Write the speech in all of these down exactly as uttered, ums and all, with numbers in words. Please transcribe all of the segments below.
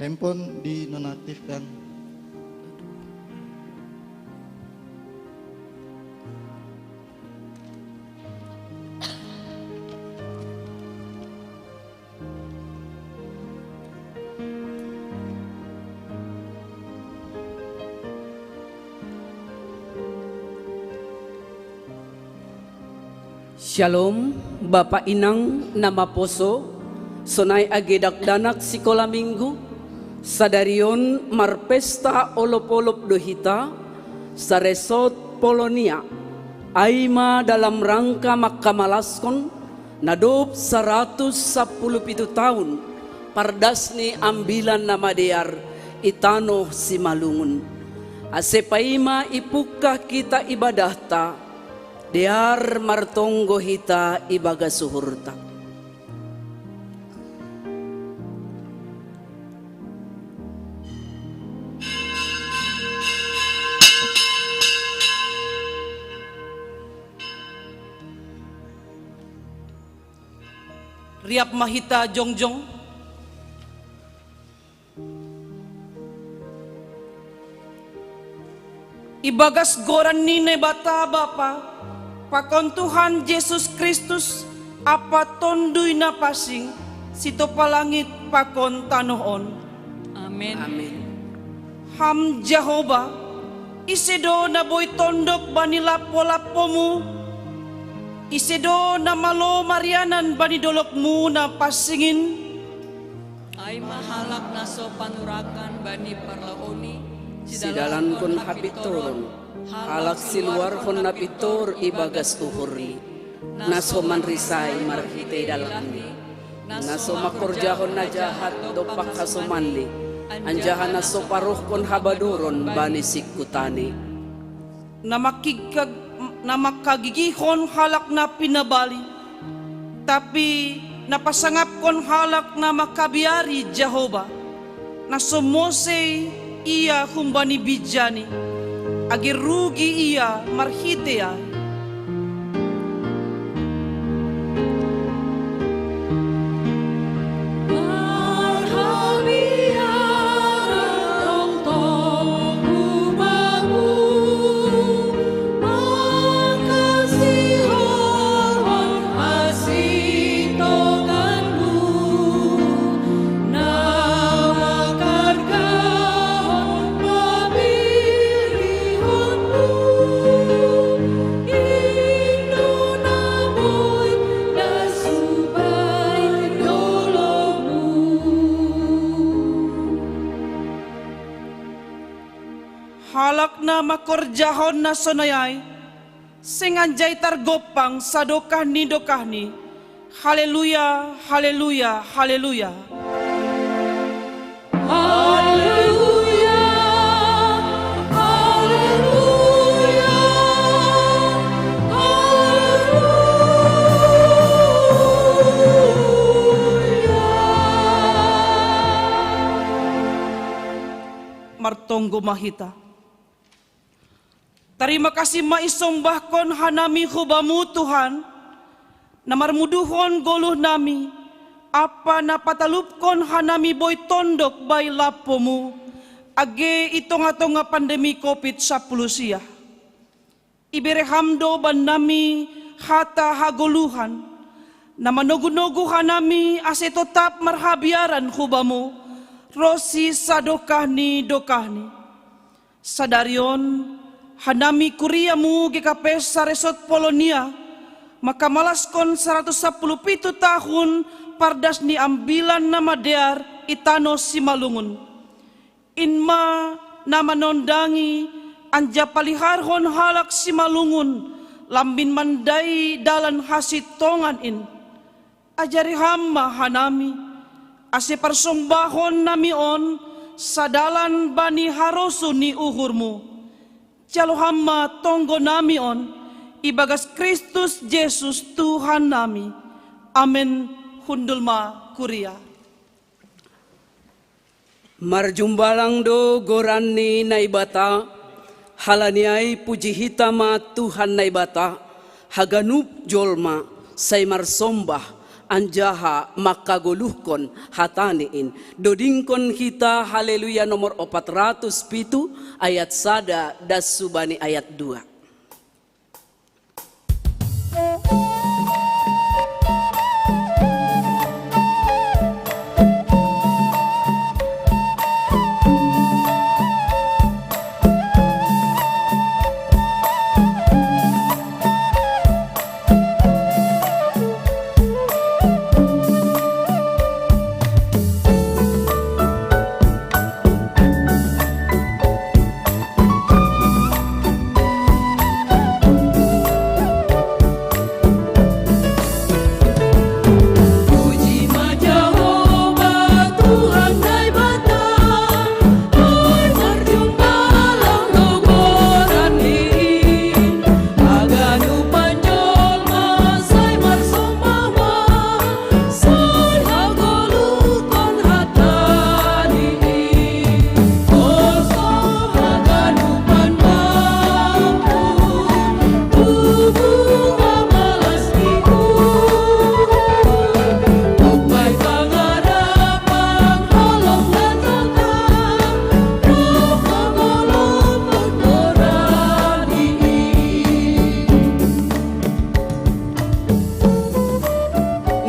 Handphone dinonaktifkan. Shalom, Bapa Inang na maposo, sonai age dakdanak sikola minggu, sadari on marpesta olop-olop do hita, saresot Polonia, ai ma dalam rangka mangkamalaskon na dob saratus sampulu pitu taon pardas ni Ambilan Namadear i tano Simalungun. Ase paima ipungkah hita ibadahta, dear martonggo hita ibagas uhurta. Riap ma hita jongjong. Ibagas goran ni Naibata Bapa, pakon Tuhan Jesus Kristus, ampa Tonduy Na Pansing, sitopa langit pakon tanoh on. Amen. Amen. Ham Jahowa, ise do na boi tondok bani lampo-lampomu? Ise do na malo marianan bani dolokmu na pansing in? Ai ma halak na so panurakan bani parlahouni, sidalankon hapintoron, halak siluarhon na pintor ibagas uhurni, na so manrisai marhitei dalanni, na so mangkorjahon na jahat dompak hasomanni, anjaha na so parohkon habadoron bani singkutani. Na mangkigkag-, na mangkagigihon halak na pinabali, tapi na pasangapkon halak na mangkabiari Jahowa, na so mosei ia humbani binjani, age rugi ia marhitei ai. Halak na mangkorjahon na sonai ai, seng anjai targompang sadokah ni dokahni. Haleluya, haleluya, haleluya. Haleluya, haleluya, haleluya. Martonggo ma hita. Tarima kasih ma isombahkon hanami hu Bamu, Tuhan, na marmuduhon goluh nami, ampa na patalupkon hanami boi tondok bai lampomu, age i tonga-tonga pandemi Covid sampulu sia. Ibere Ham do bannami hata hagoluhan, na manogu-nogu hanami ase totap marhabiaran hu Bamu, ronsi sadokah ni dokahni. Sadari on, hanami kuria-Mu G K P S saresot Polonia, mangkamalaskon saratus sampulu pitu tahun pardas ni Ambilan Namadear i tano Simalungun. In ma na manondangi anjaha paliharhon halak Simalungun lambin mandai dalan hasintongan in. Ajari Ham ma hanami, ase parsombahon nami on sadalan bani harosuh ni uhur-Mu. Jalo Ham ma tonggo nami on, ibagas Kristus Jesus Tuhan nami. Amen. Hundul ma kuria. Marjumbalang do goran ni Naibata, halani ai puji hita ma Tuhan Naibata, haganup jolma sai marsombah, Anjaha mangkagoluhkon hataNi in. Dodingkon hita Haleluya nomor opat ratus pitu, ayat sada das subani ayat dua.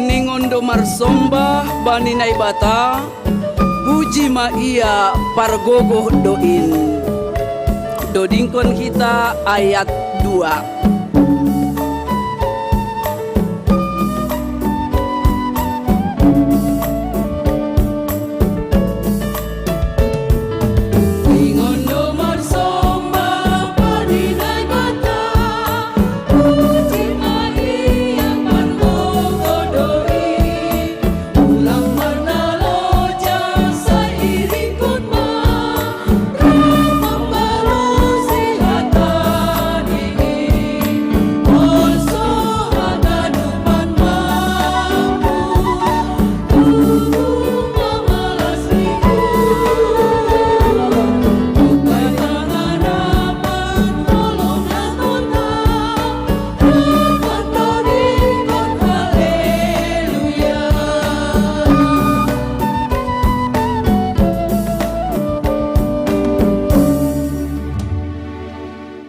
Ningon do marsombah bani Naibata, puji ma Ia, pargogoh do in. Dodingkon hita ayat dua.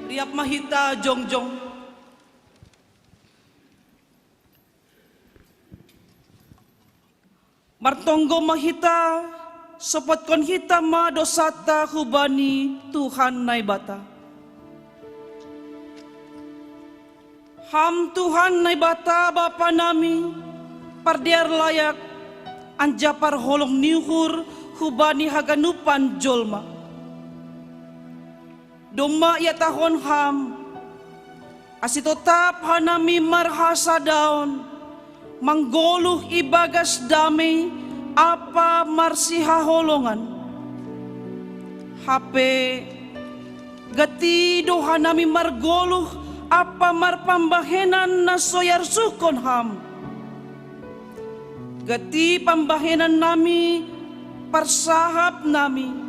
Riap ma hita jongjong. Martonggo ma hita, sopotkon hita ma dousanta hubani Tuhan Naibata. Ham Tuhan Naibata Bapa nami, pardear layak, anjaha parholong ni uhur hubani haganupan jolma. Domma ihatahon Ham, ase totap hanami marhasadaon, manggoluh ibagas damei ampa marsihaholongan. Hape gati do hanami margoluh ampa marpambahenan na so iarsuhkon Ham. Gati pambahenan nami, parsahap nami,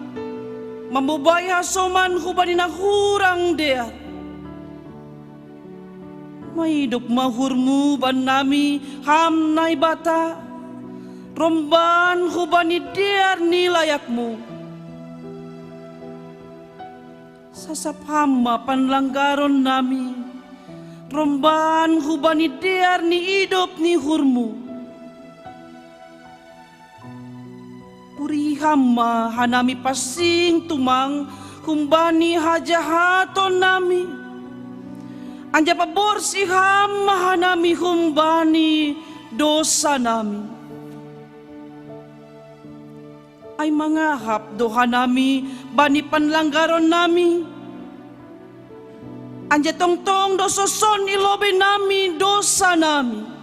mambobai hasoman hubani na hurang dear. Maidop ma uhurmu bannami, Ham Naibata, romban hubani dear ni layakmu. Sasap Ham ma panlanggaron nami, romban hubani dear ni idop ni uhurmu. Purihi Ham ma hanami pansing tumang humbani hajahaton nami, anjaha paborsih Ham ma hanami humbani dousa nami. Ai mangahap do hanami bani panlanggaron nami, anjaha tongtong do soson i lobei nami dousa nami.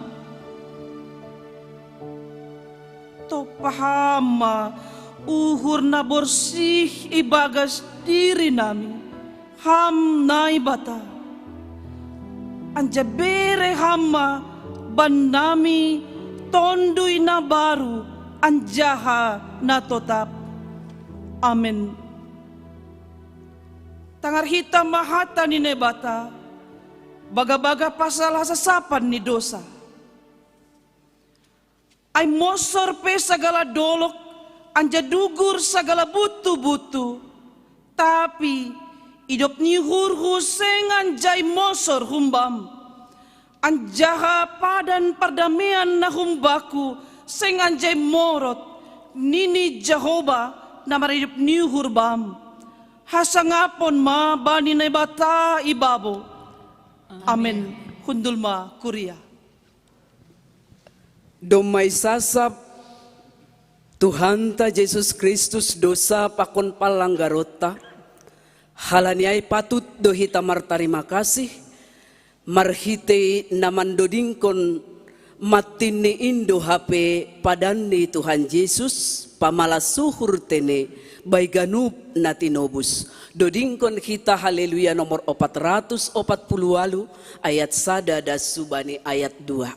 Topa Ham ma uhur na borsih ibagas diri nami, Ham Naibata, anjaha bere Ham ma bannami Tonduy na baru anjaha na totap. Amen. Tangar hita ma hata ni Naibata, bagabaga pasal hasasapan ni dousa. Ai mosor pe sagala dolok, anjaha dugur sagala butu-butu. Tapi idop ni uhurhu seng anjai mosor humbam. Anjaha padan pardamean na humbaku seng anjai morot, nini Jahowa na maridop ni uhur bam. Hasangapon ma bani Naibata i babou. Amen. Hundul ma kuria. Domma isasap Tuhanta Jesus Kristus dosa pakon pallanggaronta, halani ai patut do hita martarima kasih, marhitei na mandodingkon mattinni indo hape padanni Tuhan Jesus, pamalas uhur tene bai ganup na tinobus. Dodingkon hita Haleluya nomor opat ratus opat puluh walu, ayat sada das subani ayat dua.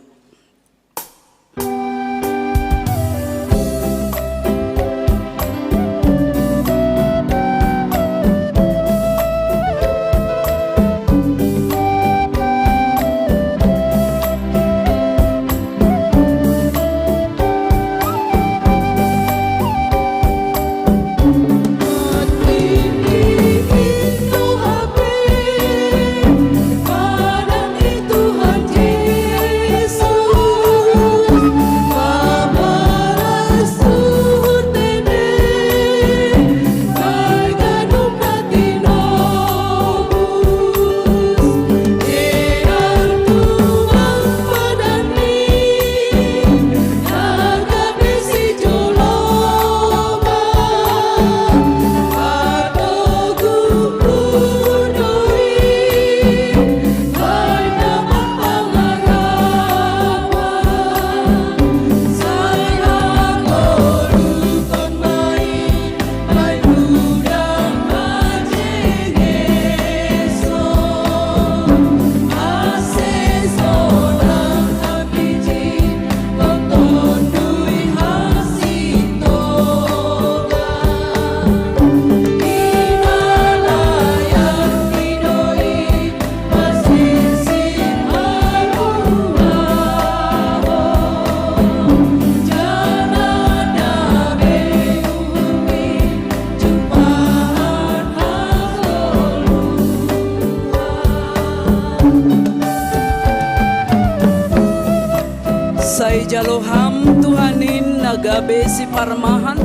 Sai jalo Ham Tuhan in na gabe siparmahan,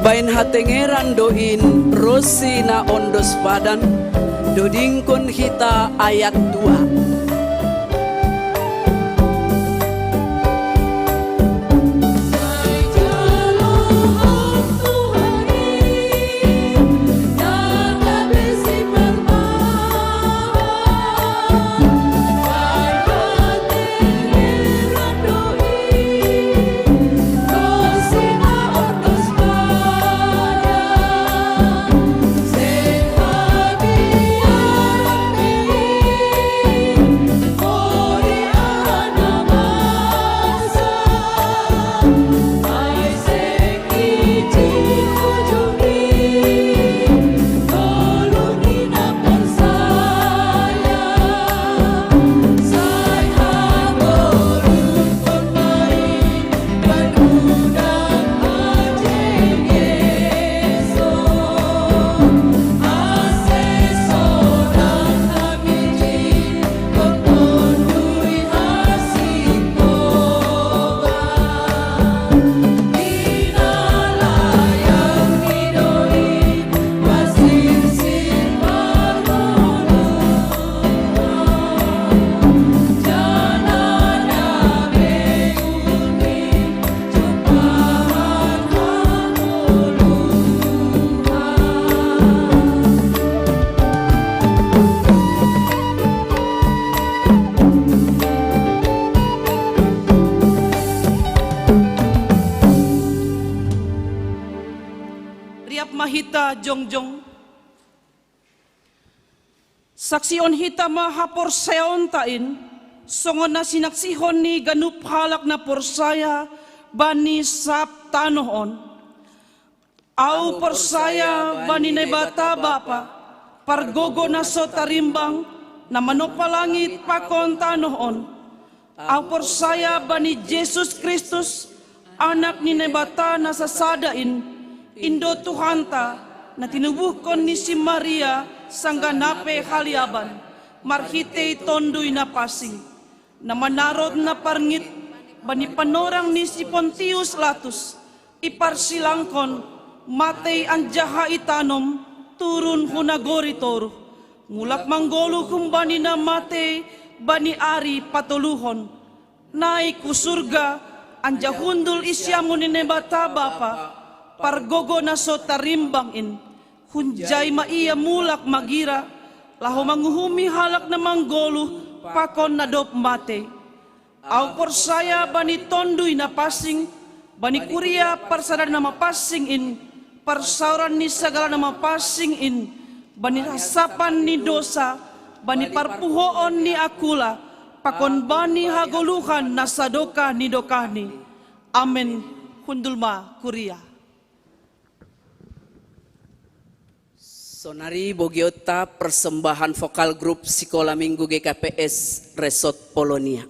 bahen hatengeran do in ronsi na ondos padan. Dodingkon hita ayat dua. Riap ma hita jongjong. Saksihon hita ma haporsayaonta in, songon na sinaksihon ni ganup halak na porsaya bani sab tanoh on. Ahu porsaya bani Naibata Bapa, pargogo na so tarimbang, na manompa langit pakon tanoh on. Ahu porsaya bani Jesus Kristus, Anak ni Naibata na sasada in, Indo Tuhanta, na tinubuhkon ni si Maria sangganape haliaban, marhitei Tonduy Napansing, na manarod na parngit bani panorang ni si Pontius Latus, iparsilangkon, matei anjaha itanom, turun hu nagori toruh, mulak manggoluh humbani na matei bani ari patoluhon, naik hu surga, anjaha hundul i siamun ni Naibata Bapa, pargogoh na so tarimbang in. Hunjai ma Ia mulak magira, laho manguhumi halak na manggoluh pakon na dob matei. Ahu porsaya bani Tonduy Napansing, bani kuria parsada na mapansing in, parsaoran ni sagala na mapansing in, bani hasapan ni dosa, bani parpuhoon ni akula, pakon bani hagoluhan na sadokah ni dokahni. Amen. Hundul ma kuria. Sonari bogeonta persembahan vokal grup Sikola Minggu G K P S Resort Polonia.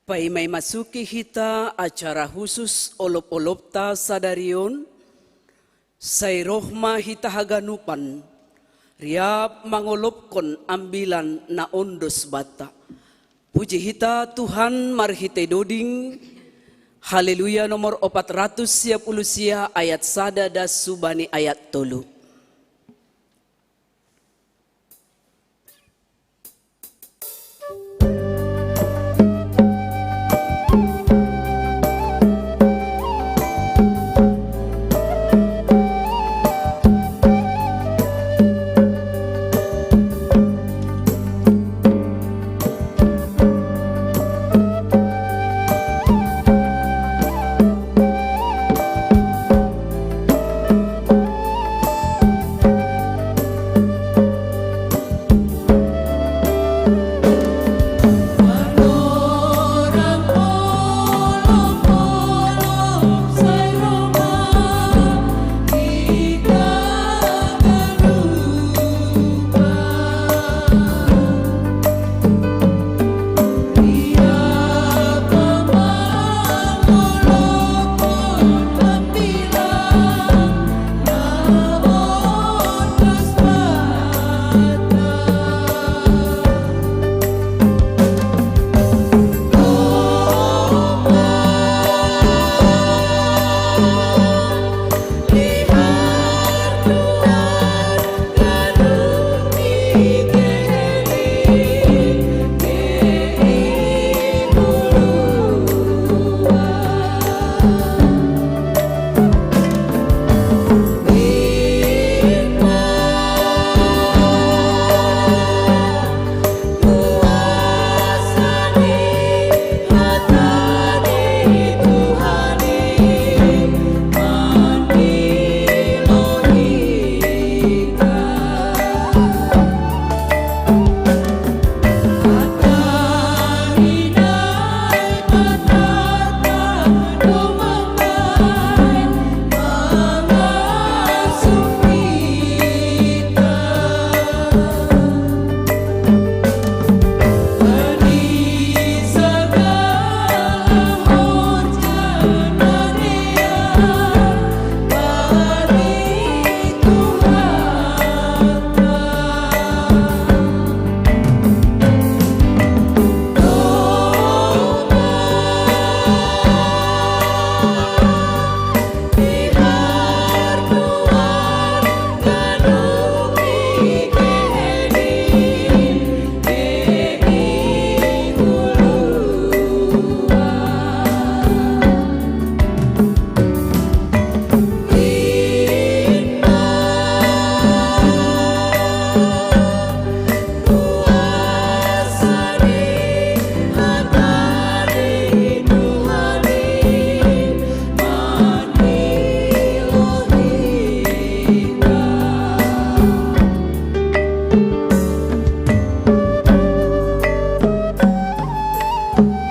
Paima-masuki hita acara husus olop-olopta sadari on, sai roh ma hita haganupan, riap mangolopkon ambilan na ondos banta. Puji hita Tuhan marhite doding. Haleluya nomor opat ratus sia puluh sia ayat sada das subani ayat tolu.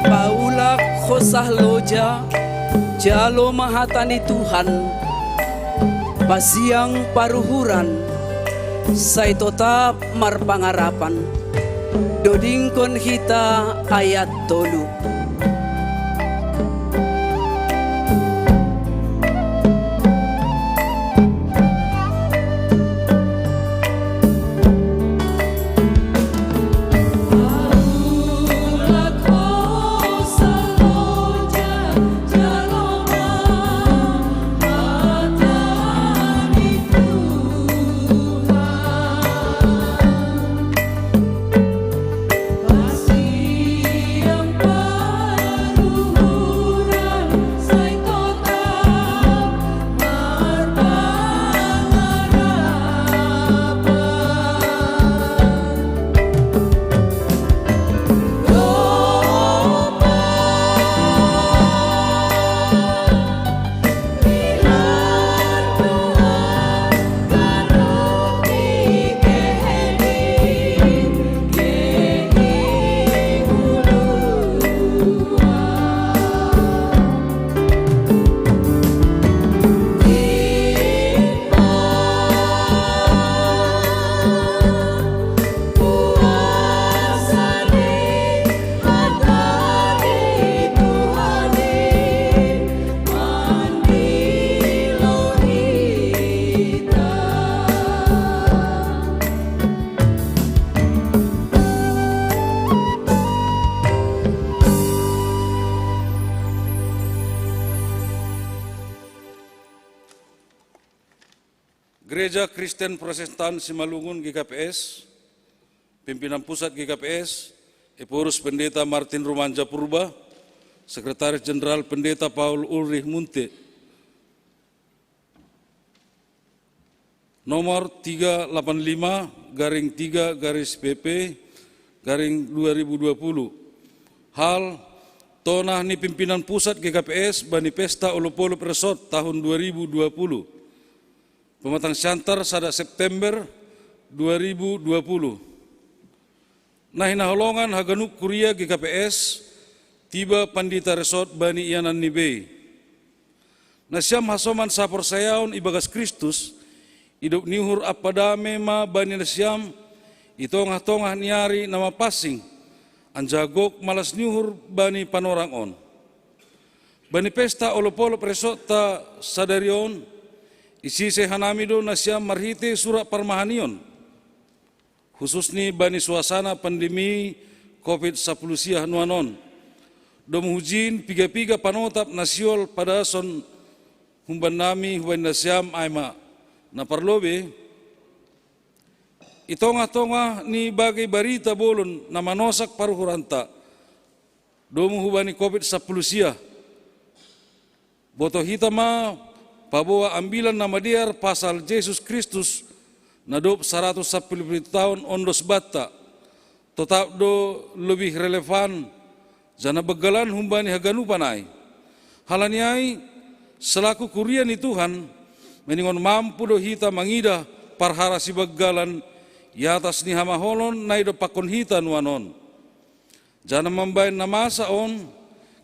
Paulak hosah loja, jalo ma hata ni Tuhan, pasiang paruhuran, sai totap marpangarapan. Dodingkon hita ayat tolu. Gereja Kristen Protestan Simalungun G K P S, Pimpinan Pusat G K P S, Ephorus Pendeta Martin Rumanja Purba, Sekretaris Jenderal Pendeta Paul Ulrich Munte, nomor tiga delapan lima garing tiga garis P P garing dua ribu dua puluh. Hal, tonah ni pimpinan pusat G K P S bani pesta olop-olop resort tahun dua ribu dua puluh. Pematang siantar sada September dua ribu dua puluh. Na hinaholongan haganup kuria G K P S, tiba pandita resort bani ianan ni bei. Nasiam hasoman saporsayaon ibagas Kristus, idop ni uhur ampa dame ma bani nasiam, i tongah-tongah ni ari na mapansing, anjaha gok malas ni uhur bani panorang on. Bani pesta olop-olop resortta sadari on, isise hanami do nasiam marhite surat parmahanion, hususni bani suasana pandemi covid sapuluh siah nuan on. Domu hujin piga-piga panotap na sihol padason humbannami hubani nasiam ai ma, na parlobei, i tongah-tongah ni bagei barita bolon na manosak paruhuranta, domu hubani covid sapuluh siah, boto hita ma paboa Ambilan Namadear pasal Jesus Kristus na dob saratus sapuluh pitu taon ondos banta, totap do lebih relevan janah banggalan humbani haganupan ai. Halani ai, selaku kuria ni Tuhan, maningon mampu do hita mangidah parhara sibanggalan i atas ni hamaholon na idompakkon hita nuan on. Janah mambahen na masa on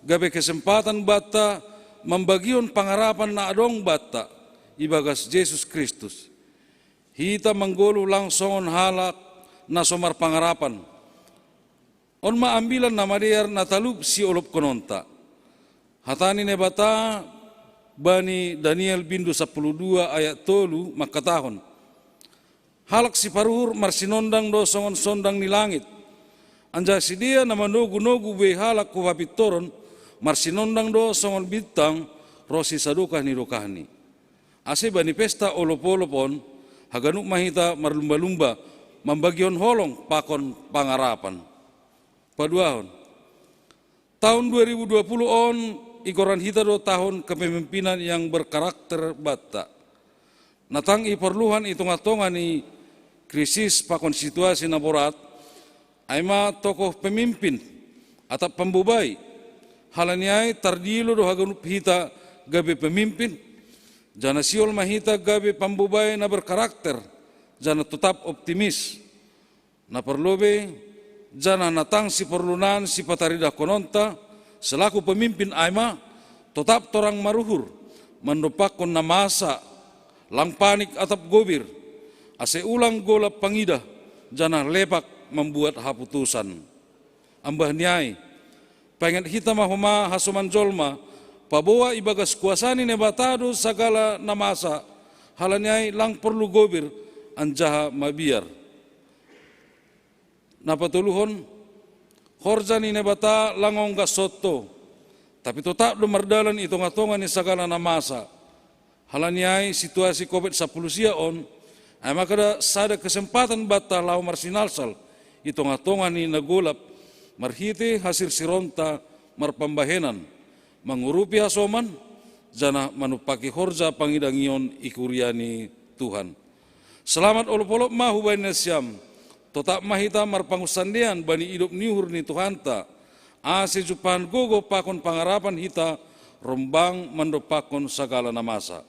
gabe kesempatan banta mambagihon pangarapan na adong banta ibagas Jesus Kristus. Hita manggoluh lang songon halak na so marpangarapan. On ma Ambilan Namadear na talup siolopkononta. Hata ni Naibata bani Daniel bindu sapuluh dua ayat tolu mangkatahon: Halak siparuhur marsinondang do songon sondang ni langit. Anjaha sidea na manogu-nogu buei halak hu hapintoron marsinondang do songon bintang ronsi sadokah ni dokahni. Ase bani pesta olop-olop on, haganup ma hita marlumba-lumba, mambagihon holong pakon pangarapan. Paduahon, tahun dua ribu dua puluh on igoran hita do tahun kepemimpinan yang berkarakter banta. Na tang iporluhan i tongah-tongah ni krisis pakon situasi na borat, ai ma tokoh pemimpin atap pambobai. Halani ai tardilo do haganup hita gabe pemimpin, janah sihol ma hita gabe pambobai na berkarakter, janah totap optimis. Na parlobei, janah na tang siporlunan sipataridahkononta selaku pemimpin ai ma, totap torang maruhur, mandompakkon na masa, lang panik atap gobir, ase ulang golap pangidah, janah lepak mambuat haputusan. Ambah ni ai, paingat hita ma homa hasoman jolma, paboa ibagas kuasa ni Naibata do sagala na masa, halani ai lang porlu gobir anjaha mabiar. Na patoluhon, horja ni Naibata lang onggas sonto, tapi totap do mardalan i tongah-tongah ni sagala na masa. Halani ai situasi covid sapuluh sia on, ai ma kada sada kesempatan banta laho marsinalsal i tongah-tongah ni na golap, marhite hasirsironta marpambahenan, mangurupi hasoman, janah manumpaki horja pangidangion i kuria ni Tuhan. Selamat olop-olop ma hubani nasiam, totap ma hita marpangunsandean bani idop ni uhur ni Tuhanta, ase jumpahan gogoh pakon pangarapan hita rombang mandompakkon sagala na masa.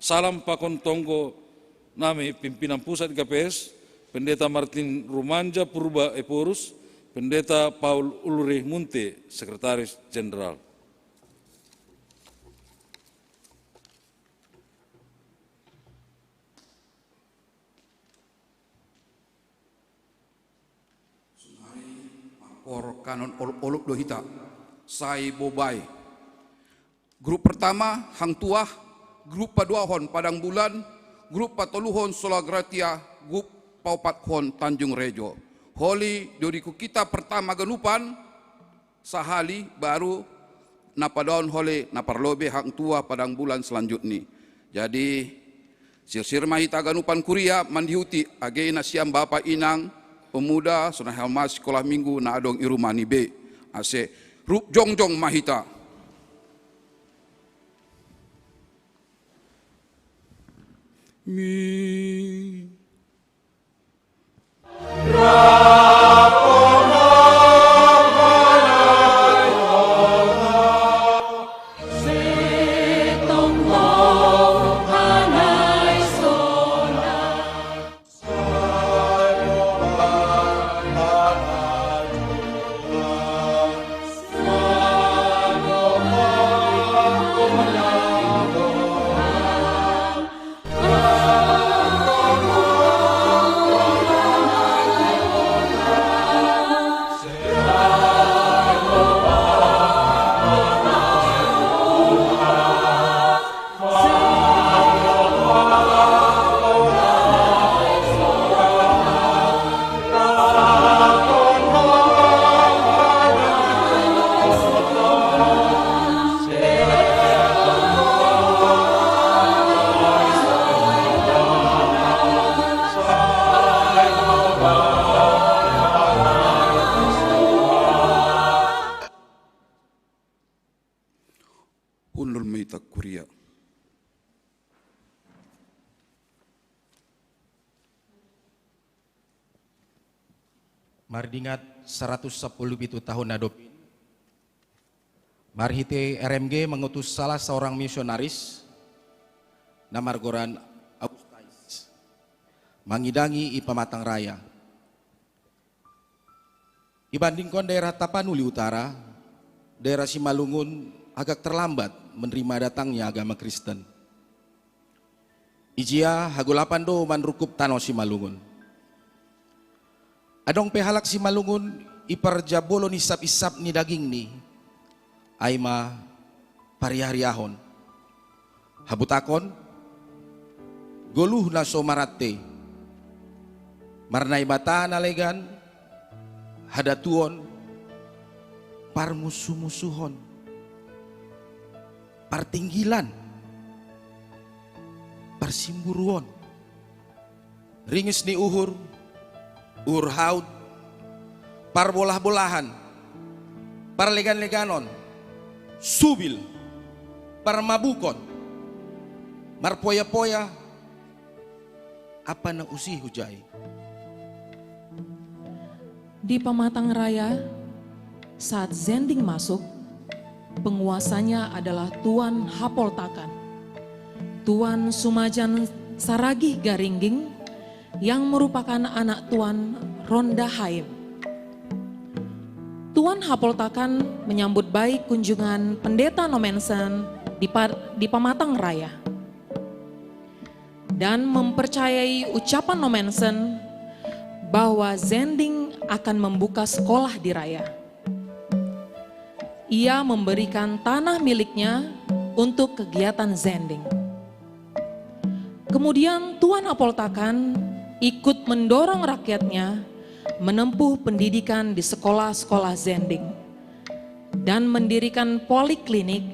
Salam pakon tonggo nami pimpinan pusat G K P S, Pendeta Martin Rumanja Purba Ephorus, Pendeta Paul Ulrich Munte, Sekretaris Jenderal. Sonari mangkorhon kanon olop-olop do hita, sai bobai. Grup pertama, Hang Tuah, grup paduahon, Padang Bulan, grup patoluhon, Sola Gratia, grup paopathon, Tanjung Rejo. Holi do di kita pertama ganupan, sahali baru na padaon holi na parlobei Hang Tuah, Padang Bulan selanjutni. Jadi, Sirsir mahita ganupan kuria mandihuti age na siam bapa inang, pemuda, sonai halmasi sekolah minggu na adong i rumah ni be. Ase rup jongjong mahita. Mi. Hundul mita kuria. Mardingat saratus sapuluh pitu tahun na dob in, marhite R M G mangutus salah saorang misionaris na margoran Augustais mangidangi i Pamatang Raya. Ibandingkon daerah Tapanuli Utara, daerah Simalungun agak terlambat menerima datangnya agama Kristen. Ijia hagolapan do manrukup tano Simalungun. Adong pe halak Simalungun i parjabolo ni sap-isap ni dagingni, ai ma pariah-riahon, habutakon, goluh na so marante, marnaibata na legan, hadatuon, parmusu-musuhon, partinggilan, parsimburuon, ringis ni uhur, uhur haut, parbolah-bolahan, parlegan-leganon, subil, parmabukon, marpoya-poya, apa na usih hujai. Di Pamatang Raya, saat Zending masuk, penguasanya adalah Tuan Hapoltakan, Tuan Sumajan Saragih Garingging, yang merupakan anak Tuan Ronda Haim. Tuan Hapoltakan menyambut baik kunjungan Pendeta Nommensen di, Pa- di Pamatang Raya dan mempercayai ucapan Nommensen bahwa Zending akan membuka sekolah di Raya. Ia memberikan tanah miliknya untuk kegiatan Zending. Kemudian Tuan Hapoltakan ikut mendorong rakyatnya menempuh pendidikan di sekolah-sekolah Zending dan mendirikan poliklinik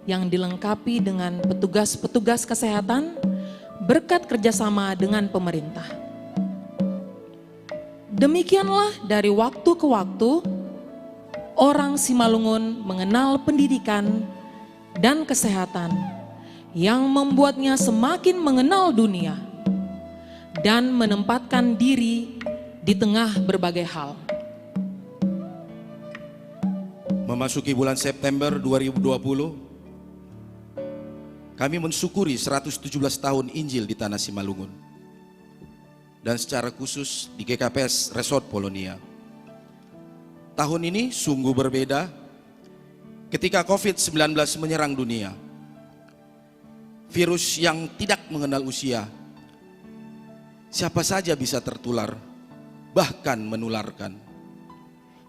yang dilengkapi dengan petugas-petugas kesehatan berkat kerjasama dengan pemerintah. Demikianlah dari waktu ke waktu, orang Simalungun mengenal pendidikan dan kesehatan yang membuatnya semakin mengenal dunia dan menempatkan diri di tengah berbagai hal. Memasuki bulan September dua ribu dua puluh, kami mensyukuri seratus tujuh belas tahun Injil di Tanah Simalungun, dan secara khusus di G K P S Resort Polonia. Tahun ini sungguh berbeda ketika covid sembilan belas menyerang dunia. Virus yang tidak mengenal usia, siapa saja bisa tertular, bahkan menularkan.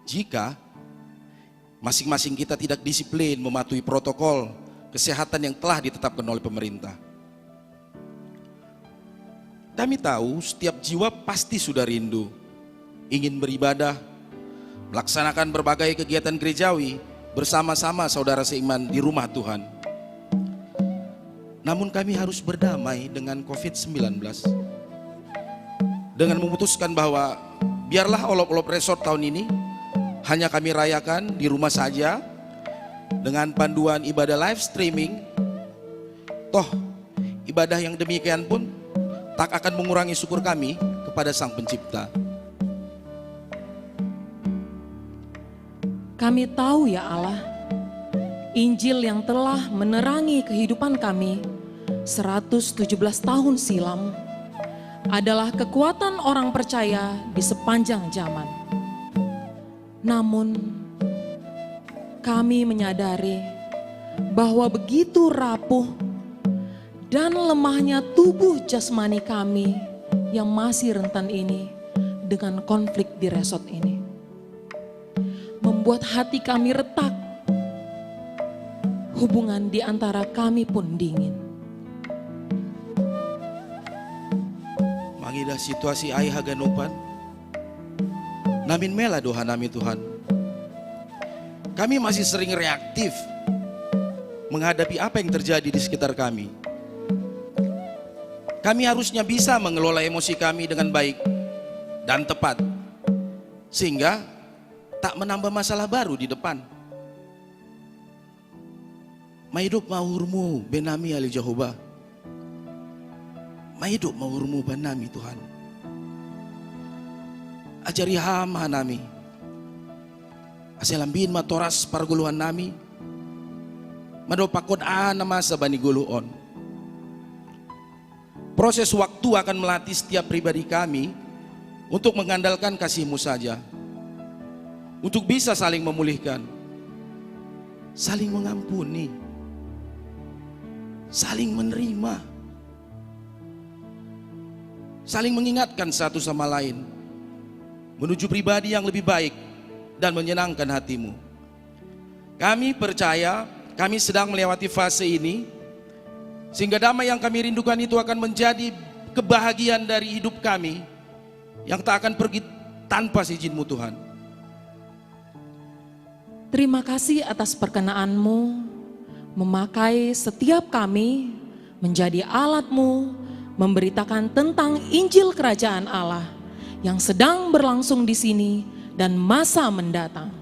Jika masing-masing kita tidak disiplin mematuhi protokol kesehatan yang telah ditetapkan oleh pemerintah. Kami tahu setiap jiwa pasti sudah rindu, ingin beribadah, melaksanakan berbagai kegiatan gerejawi bersama-sama saudara seiman di rumah Tuhan. Namun kami harus berdamai dengan covid sembilan belas. Dengan memutuskan bahwa biarlah Olop-Olop Resort tahun ini hanya kami rayakan di rumah saja dengan panduan ibadah live streaming. Toh, ibadah yang demikian pun tak akan mengurangi syukur kami kepada Sang Pencipta. Kami tahu, ya Allah, Injil yang telah menerangi kehidupan kami seratus tujuh belas tahun silam adalah kekuatan orang percaya di sepanjang zaman. Namun, kami menyadari bahwa begitu rapuh dan lemahnya tubuh jasmani kami yang masih rentan ini dengan konflik di resort ini, membuat hati kami retak. Hubungan di antara kami pun dingin. Mangidah situasi ai haganupan, namin mela doha nami, Tuhan. Kami masih sering reaktif menghadapi apa yang terjadi di sekitar kami. Kami harusnya bisa mengelola emosi kami dengan baik dan tepat, sehingga tak menambah masalah baru di depan. Maidop ma uhurmu bani nami, ale Jahowa. Maidop ma uhurmu bani nami, Tuhan. Ajari hama nami asa lambin ma toras pargoluhan nami, mandok pangkon aha na masa bani goluh on. Proses waktu akan melatih setiap pribadi kami untuk mengandalkan kasih-Mu saja, untuk bisa saling memulihkan, saling mengampuni, saling menerima, saling mengingatkan satu sama lain, menuju pribadi yang lebih baik dan menyenangkan hati-Mu. Kami percaya kami sedang melewati fase ini, sehingga damai yang kami rindukan itu akan menjadi kebahagiaan dari hidup kami yang tak akan pergi tanpa izin-Mu, Tuhan. Terima kasih atas perkenaanmu memakai setiap kami menjadi alatmu memberitakan tentang Injil Kerajaan Allah yang sedang berlangsung di sini dan masa mendatang.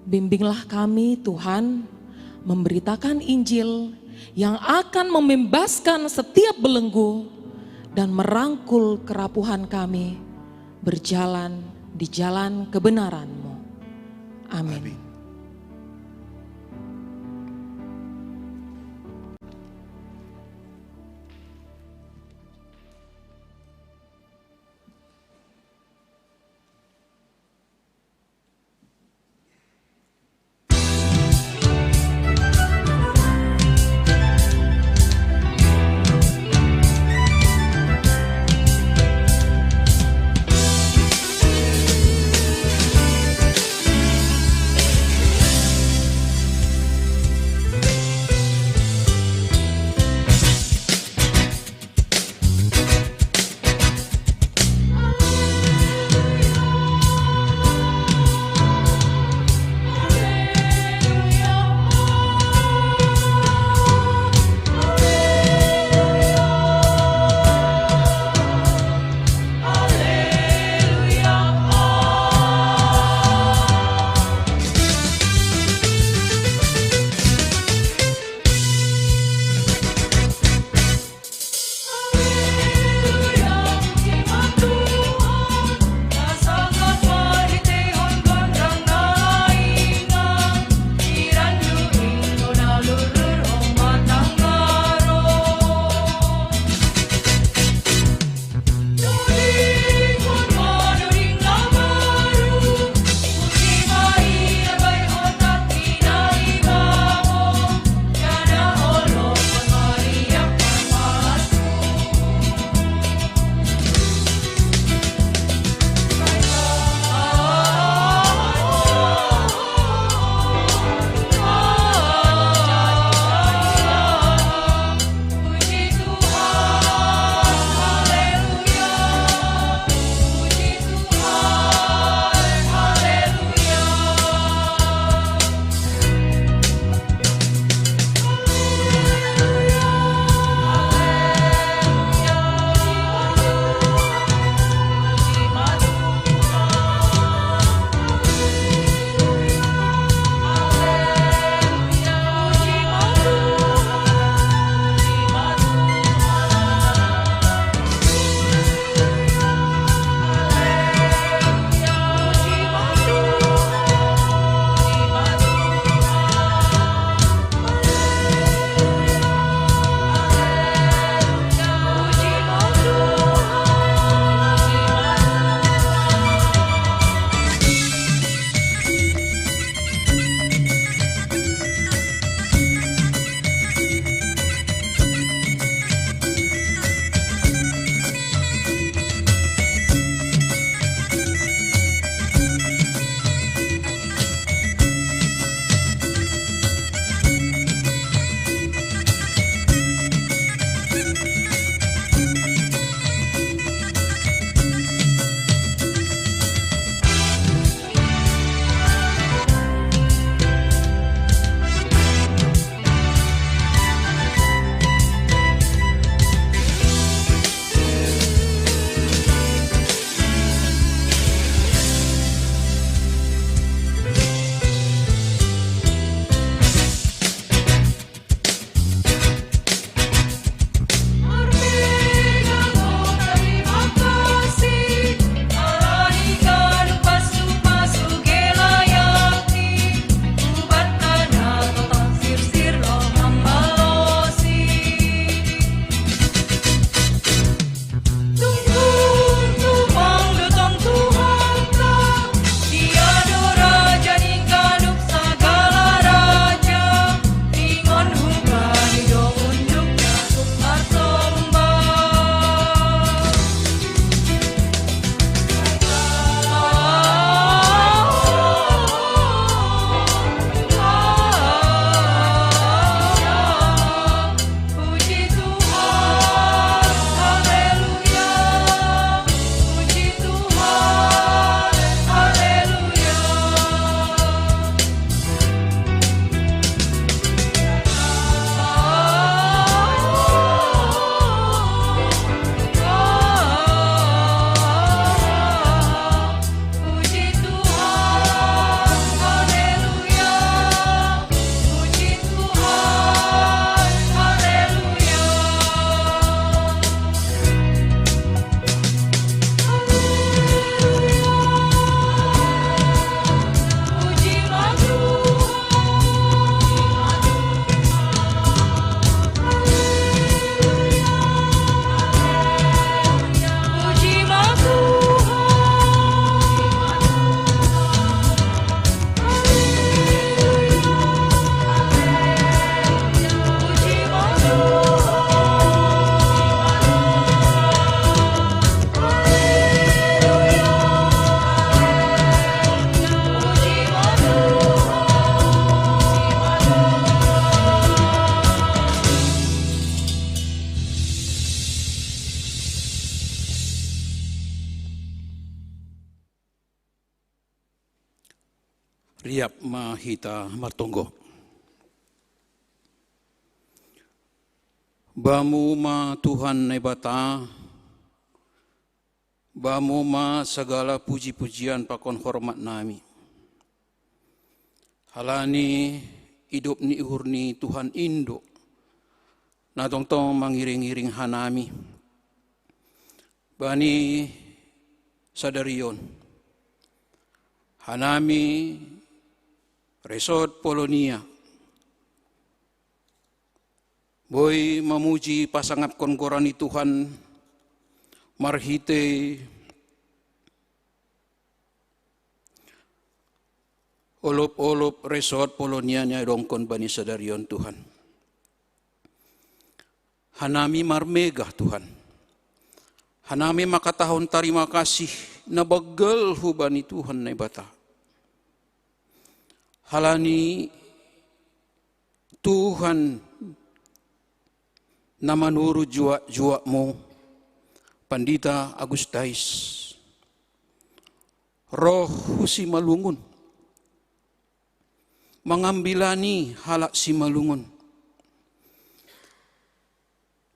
Bimbinglah kami, Tuhan, memberitakan Injil yang akan membebaskan setiap belenggu dan merangkul kerapuhan kami berjalan di jalan kebenaran-Mu. Amin. Amin. Riap ma hita martonggo. Bamu ma Tuhan Naibata, bamu ma sagala puji-pujian pakon hormat nami. Halani idop ni uhur ni Tuhan indo, na tongtong mangiring-iring hanami. Bani sadarion, hanami Resort Polonia, boi mamuji pasangapkon goran ni Tuhan, marhite olop-olop Resort Polonia ni adongkon bani sadarion Tuhan. Hanami marmegah Tuhan. Hanami makatahon tarima kasih na baggal hubani Tuhan Naibata. Halani Tuhan na manuru juak-juakmu, Pandita Agustais, roh husi Malungun, mangambilani halak Simalungun.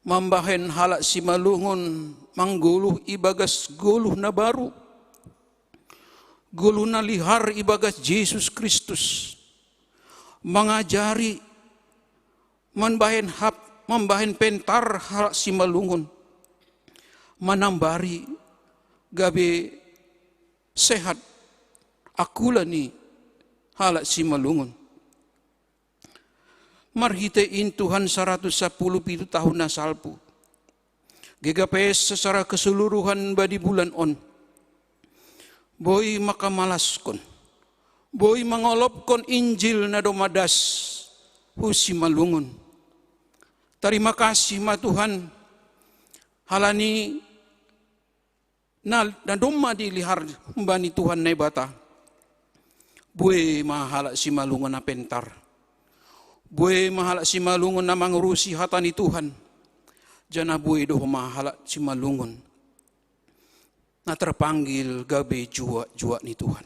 Mambahen halak Simalungun manggoluh ibagas goluh na baru. Goluh na lihar ibagas Jesus Kristus. Mangajari, mambahen hap, mambahen pentar halak Simalungun. Manambari gabe sehat akula ni halak Simalungun. Marhite in Tuhan saratus sapuluh pitu tahun na salpu. G K P S secara keseluruhan badi bulan on. Boi makamalaskon. Boi mangolopkon Injil na domadas husi Malungun. Tarima kasih ma Tuhan, halani na, na domma dilihar humbani Tuhan Naibata. Bue ma halak Simalungun na pentar. Bue ma halak Simalungun na mangurusi hata ni Tuhan. Jana bue doh ma halak Simalungun na terpanggil gabe juak-juak ni Tuhan.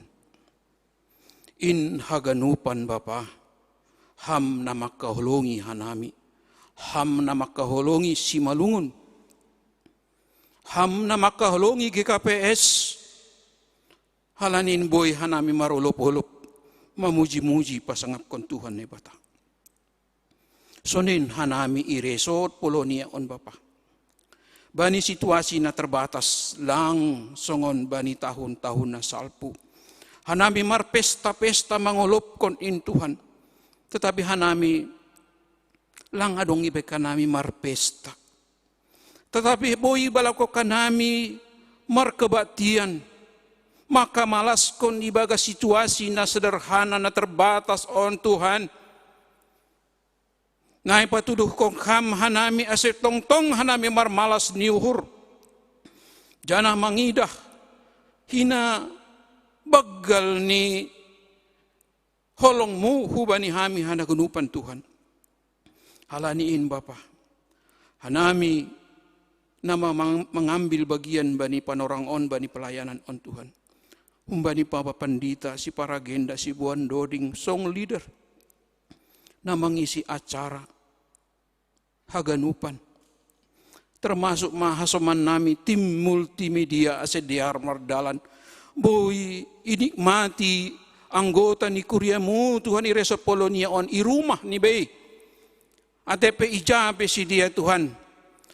In haganupan Bapa, Ham na mangkaholongi hanami, Ham na mangkaholongi Simalungun, Ham na mangkaholongi G K P S, halani in boi hanami marolop-olop, mamuji-muji pasangapkon Tuhan Naibata. Sonin hanami i Resort Polonia on Bapa. Bani situasi na terbatas lang songon bani tahun-tahun na salpu. Hanami marpesta-pesta mangolopkon in Tuhan. Tetapi hanami lang adong ibaen hanami marpesta. Tetapi boi balako hanami markebaktian, maka malaskon ibagas situasi na sederhana na terbatas on Tuhan. Na ipatuduhkon Ham hanami ase tongtong hanami marmalas ni uhur. Janah mangidah hina banggal ni holongmu hubani hami haganupan Tuhan. Halani in Bapa, hanami na mangambil bagian bani panorang on, bani pelayanan on Tuhan. Humbani Bapa Pandita, si Paragenda, si Boan Doding, song leader, na mangisi acara haganupan. Termasuk ma hasoman nami tim multimedia ase dear mardalan. Boi inikmati anggota ni kuriamu Tuhan i Resort Polonia on i rumah ni bei. Ate pe ija pe sidea Tuhan.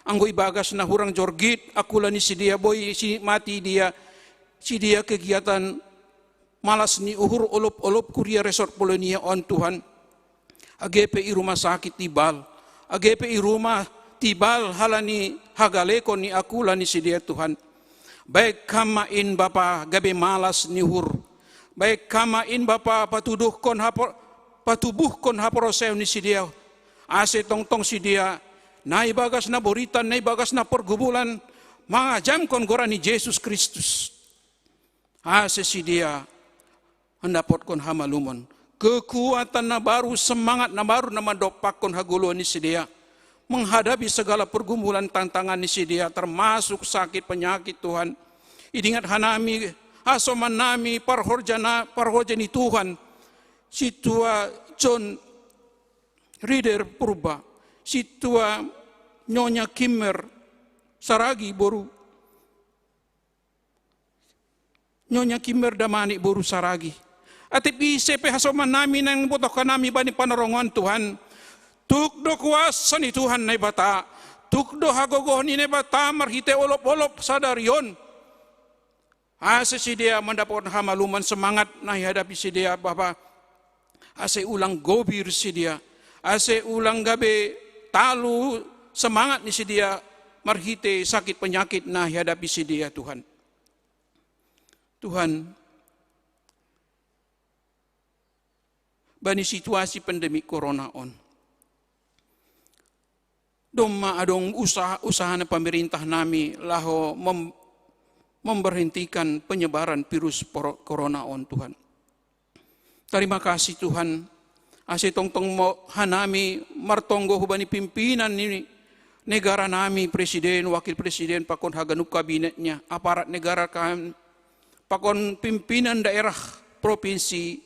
Anggo ibagas na hurang jorgit, akula ni sidea boi sinikmati dia, sidea kegiatan malas ni uhur olop-olop kuria Resort Polonia on Tuhan. Age pe i rumah sakit tibal, age pe i rumah tibal halani hagalekon ni akula ni sidea Tuhan. Baen Ham ma in Bapa gabe malas ni uhur. Baen Ham ma in Bapa patuduhkon hapo, patubuhkon haporseaon ni sidea. Ase tongtong sidea, na ibagas na boritan, na ibagas na pergumulan, mangajamkon goran ni Jesus Kristus. Ase sidea mandapotkon hamalumon, kekuatan na baru, semangat na baru na mandompakkon hagoluhan ni sidea, menghadapi segala pergumulan tantangan ni sidea, termasuk sakit penyakit Tuhan. Idingat hanami, hasoman nami, parhorja na, parhorja ni Tuhan, Situa John Rider Purba, situa Nyonya Kimmer Saragi boru, Nyonya Kimmer Damani boru Saragi. Atip ise pe hasoman nami nang botohkan nami bani panarongoan Tuhan. Tuk do kuasa ni Tuhan Naibata, tuk do hagogoh ni Naibata marhite olop-olop sadari on. Ase sidea mandapot hamaluman semangat na ihadapi sidea Bapa, ase ulang gobir sidea, ase ulang gabe talu semangat ni sidea marhite sakit penyakit na ihadapi sidea Tuhan. Tuhan, bani situasi pandemi corona on, domma adong usaha-usaha na pemerintah nami laho mem, memberhentikan penyebaran virus corona on Tuhan. Terima kasih Tuhan, ase tongtong mo hanami martonggo hubani pimpinan ni negara nami, presiden, wakil presiden, pakon haganup kabinetnya, aparat negara kami, pakon pimpinan daerah, provinsi,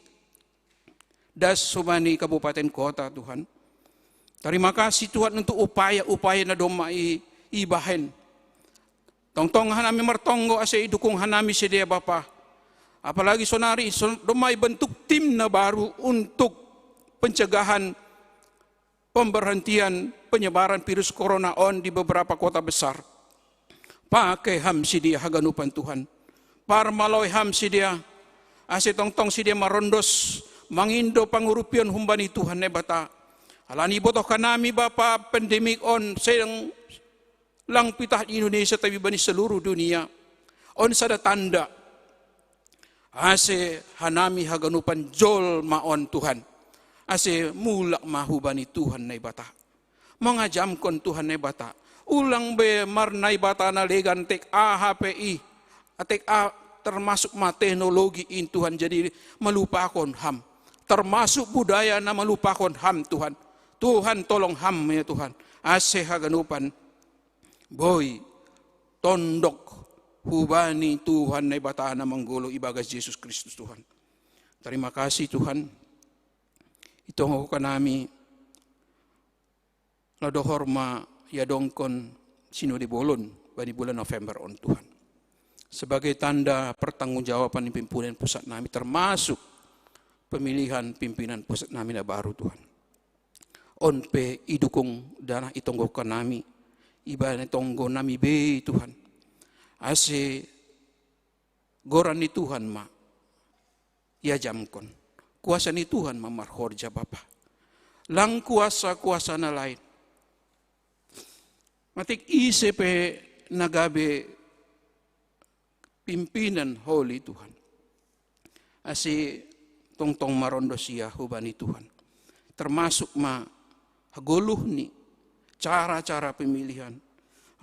das hubani kabupaten kota Tuhan. Terima kasih Tuhan untuk upaya-upaya na domma i, ibahen. Tongtong hanami martonggo ase idukung hanami sidea Bapa. Apalagi sonari domma ibentuk tim na baru untuk pencegahan pemberhentian penyebaran virus corona on di beberapa kota besar. Pake ham sidea haganupan Tuhan. Parmaloi ham sidea, ase tongtong sidea marondos mangindo pangurupion humbani Tuhan Naibata. Alani botohkan nami Bapa, pandemik on sedang lang pitah di Indonesia tapi bani seluruh dunia. On sada tanda ase hanami haganupan jolma on Tuhan, ase mulak ma hubani Tuhan Naibata. Mangajamkon Tuhan Naibata, ulang be marnaibata na legan tek aha pe i, tek a, termasuk ma teknologi in Tuhan, jadi malupakon ham. Termasuk budaya na malupakon ham Tuhan. Tuhan tolong ham ya Tuhan. Ase haganupan boi tondok hubani Tuhan Naibata na manggolo ibagas Jesus Kristus Tuhan. Terima kasih Tuhan. Itonggo hanami, laho dohor ma iadongkon sinode bolon bani bulan November on Tuhan, sebagai tanda pertanggungjawaban pimpinan pusat nami, termasuk pemilihan pimpinan pusat nami na baru Tuhan. On pe idukung dana itonggo hanami, ibana tonggo nami be Tuhan, ase goran ni Tuhan ma iajamkon. Kuasa ni Tuhan ma marhorja Bapa. Lang kuasa-kuasa na lain. Matik ise pe na gabe pimpinan holi Tuhan, ase tongtong marondos ia hubani Tuhan. Termasuk ma hagoluh ni cara-cara pemilihan.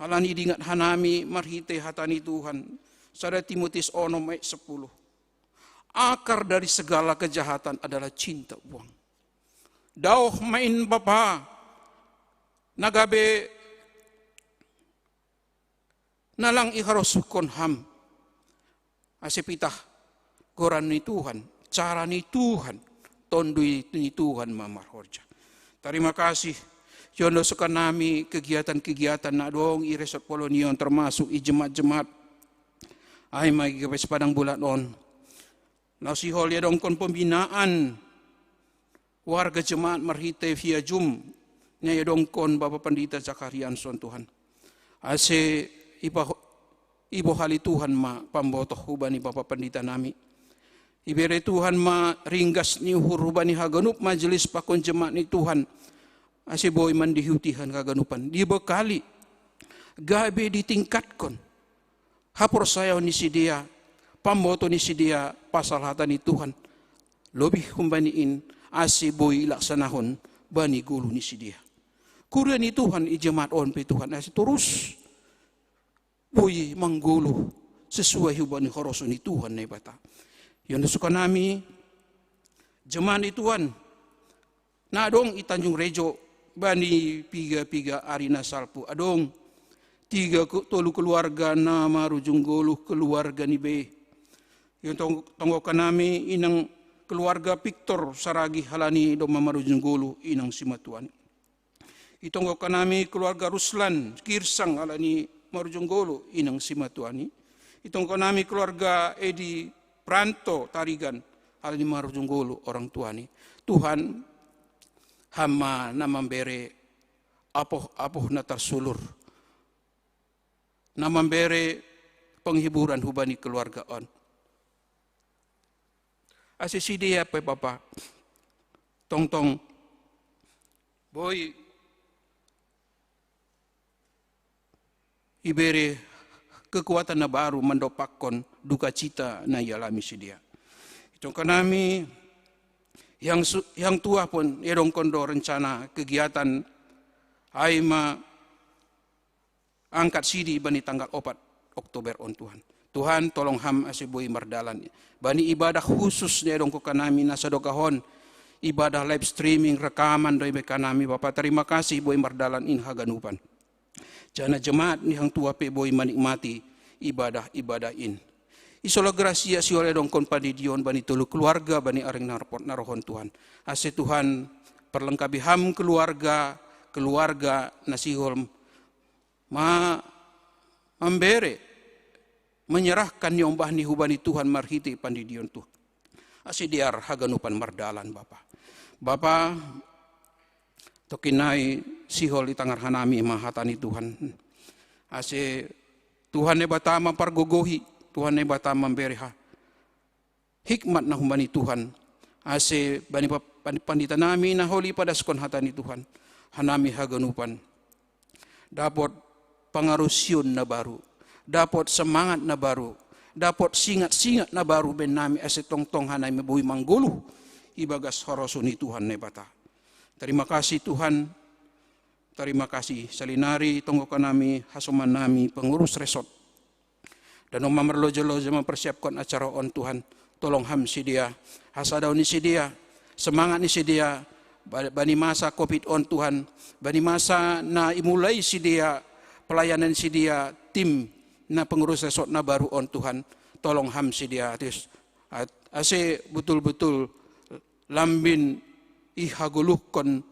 Alani dingat hanami marhite hata ni Tuhan, sada Timotius onom ayat sepuluh. Akar dari segala kejahatan adalah cinta uang. Daoh ma in Bapa, na gabe na lang iharosuhkon ham, ase pitah goran ni Tuhan, cara ni Tuhan, Tonduy ni Tuhan ma marhorja. Terima kasih. Iondoskon hanami kegiatan-kegiatan na adong i Resort Poloni on, termasuk i jemaat-jemaat. Ai ma i gabes padang bulan on, laho sihol iadongkon pembinaan warga jemaat marhite via Zoom na iadongkon Bapa Pandita Zakarianson Tuhan. Ase ibohali Tuhan ma pambotoh hubani Bapa Pandita nami. Ibere Tuhan ma ringgas ni uhur hubani haganup majelis pakon jemaat ni Tuhan, ase boi mandihuti haganupan, dibekali, gabe ditingkatkon haporsayaon ni sidea, pamboto ni sidea pasal hata ni Tuhan. Lobih humbani in, ase boi ilaksanahon bani goluh ni sidea. Kuria ni Tuhan i jemaat on pe Tuhan, ase torus boi manggoluh sesuai hubani horoson ni Tuhan Naibata. Iondoskon hanami jemaat ni Tuhan na adong i Tanjung Rejo bani piga-piga ari na salpu, adong tiga tolu keluarga na marujung goluh keluarga ni be. Ionggo hanami inang keluarga Victor Saragi halani domma marujung golu inang simatuani. Itonggo kanami keluarga Ruslan Girsang halani marujung golu inang simatuani. Itonggo kanami keluarga Edi Pranto Tarigan halani marujung golu orang tuani. Tuhan, hama na mambere apoh-apoh na tarsulur, na mambere penghiburan hubani keluarga on. Ase sidea pe Bapa, tongtong boi ibere kekuatan na baru mandopakkon duka cita na ialami sidea. Itonggo kanami yang, su- yang tua pun edongkon do rencana kegiatan ai ma angkat sidi bani tanggal opat Oktober on Tuhan. Tuhan, tolong ham ase boi mardalan bani ibadah khusus ni edongko kanami na sadokahon ibadah live streaming rekaman do ibe kanami Bapa, terima kasih boi mardalan in haganupan. Jana jemaat ni hang tua pe boi manikmati ibadah-ibadah in. Isola grasia siol edongkon pandidion bani tolu keluarga bani areng narpot narohon Tuhan. Ase Tuhan perlengkapi ham keluarga, keluarga na sihol ma mambere menyerahkan niombah ni hubani Tuhan marhite pandidion Tuhan. Ase dear haganupan mardalan Bapa. Bapa, tokinai sihol itangar hanami ma hata ni Tuhan. Ase Tuhan Naibata ma pargogohi, Tuhan Naibata mambere ha hikmat na humani Tuhan. Ase bani pandita nami na holi padaskon hata ni Tuhan. Hanami haganupan dapot pangarusion na baru, dapot semangat na baru, dapot singat-singat na baru ben nami ase tongtong hanami boi manggoluh ibagas horosu ni Tuhan Naibata. Terima kasih Tuhan. Terima kasih salinari tonggokan nami hasoman nami pengurus resort. Dan umma marloja-loja mempersiapkan acara on Tuhan. Tolong ham sidea, hasadaon ni sidea, semangat ni sidea, bani masa covid on Tuhan, bani masa na imulai sidea pelayanan sidea tim na pengurus resort na baru on Tuhan. Tolong ham sidea atis ase betul-betul lambin ihagoluhkon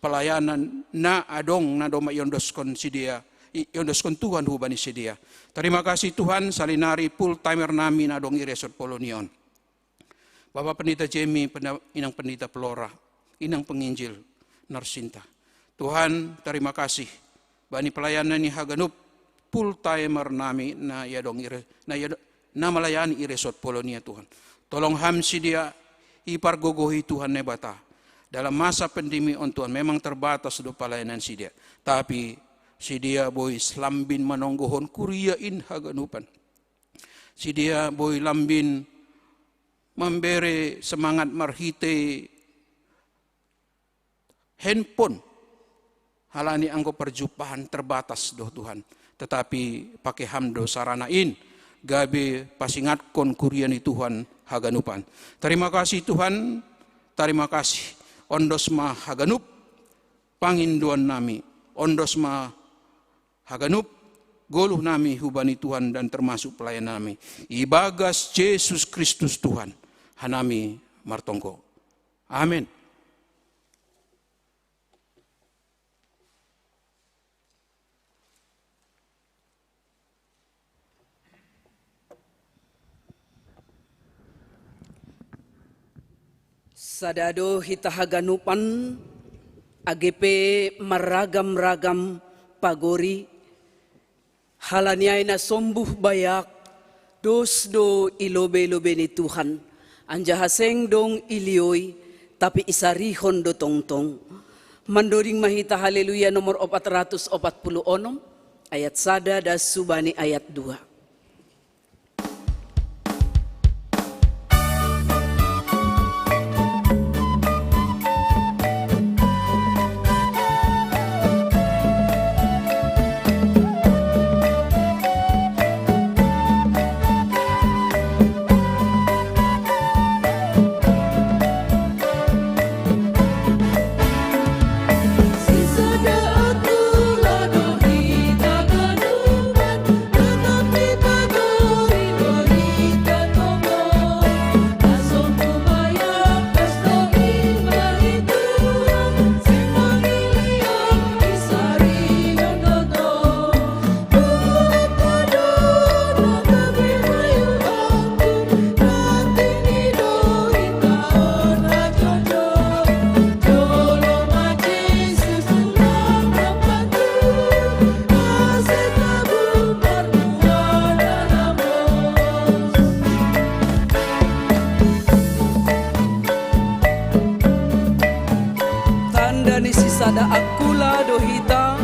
pelayanan na adong na doma iondoskon sidea, iondoskon Tuhan hubani sidea. Terima kasih Tuhan, salinari full timer nami na adong i resort Polonion. Bapak Pendeta Jemi, inang Pendeta Pelora, inang penginjil, narsinta. Tuhan, terima kasih bani pelayanan ni haganup full timer nami na ia dong ire, na ia na melayani i resort Polonia Tuhan. Tolong ham sidea ipargogohi Tuhan Naibata. Dalam masa pandemi on Tuhan memang terbatas do pelayanan sidea. Tapi sidea boi selambin manonggohon kuria in haganupan. Sidea boi lambin mambere semangat marhite handphone. Halani anggo perjumpaan terbatas doh Tuhan. Tetapi pake ham do sarana in gabe pasingatkon kuria ni Tuhan haganupan. Terima kasih Tuhan. Terima kasih. Ondos ma haganup pangindoan nami. Ondos ma haganup goluh nami hubani Tuhan dan termasuk pelayan nami. Ibagas Jesus Kristus Tuhan. Hanami martonggo. Amin. Sadado hita haganupan, agepe maragam-ragam pagori, halani ai na sombuh bayak, dos do i lobe-lobe ni Tuhan, anjaha seng dong ilioi, tapi isarihon do tongtong. Mandoding ma hita Haleluya nomor opat ratus opat puluh onom, ayat sada das subani ayat dua. Sada akula do hita,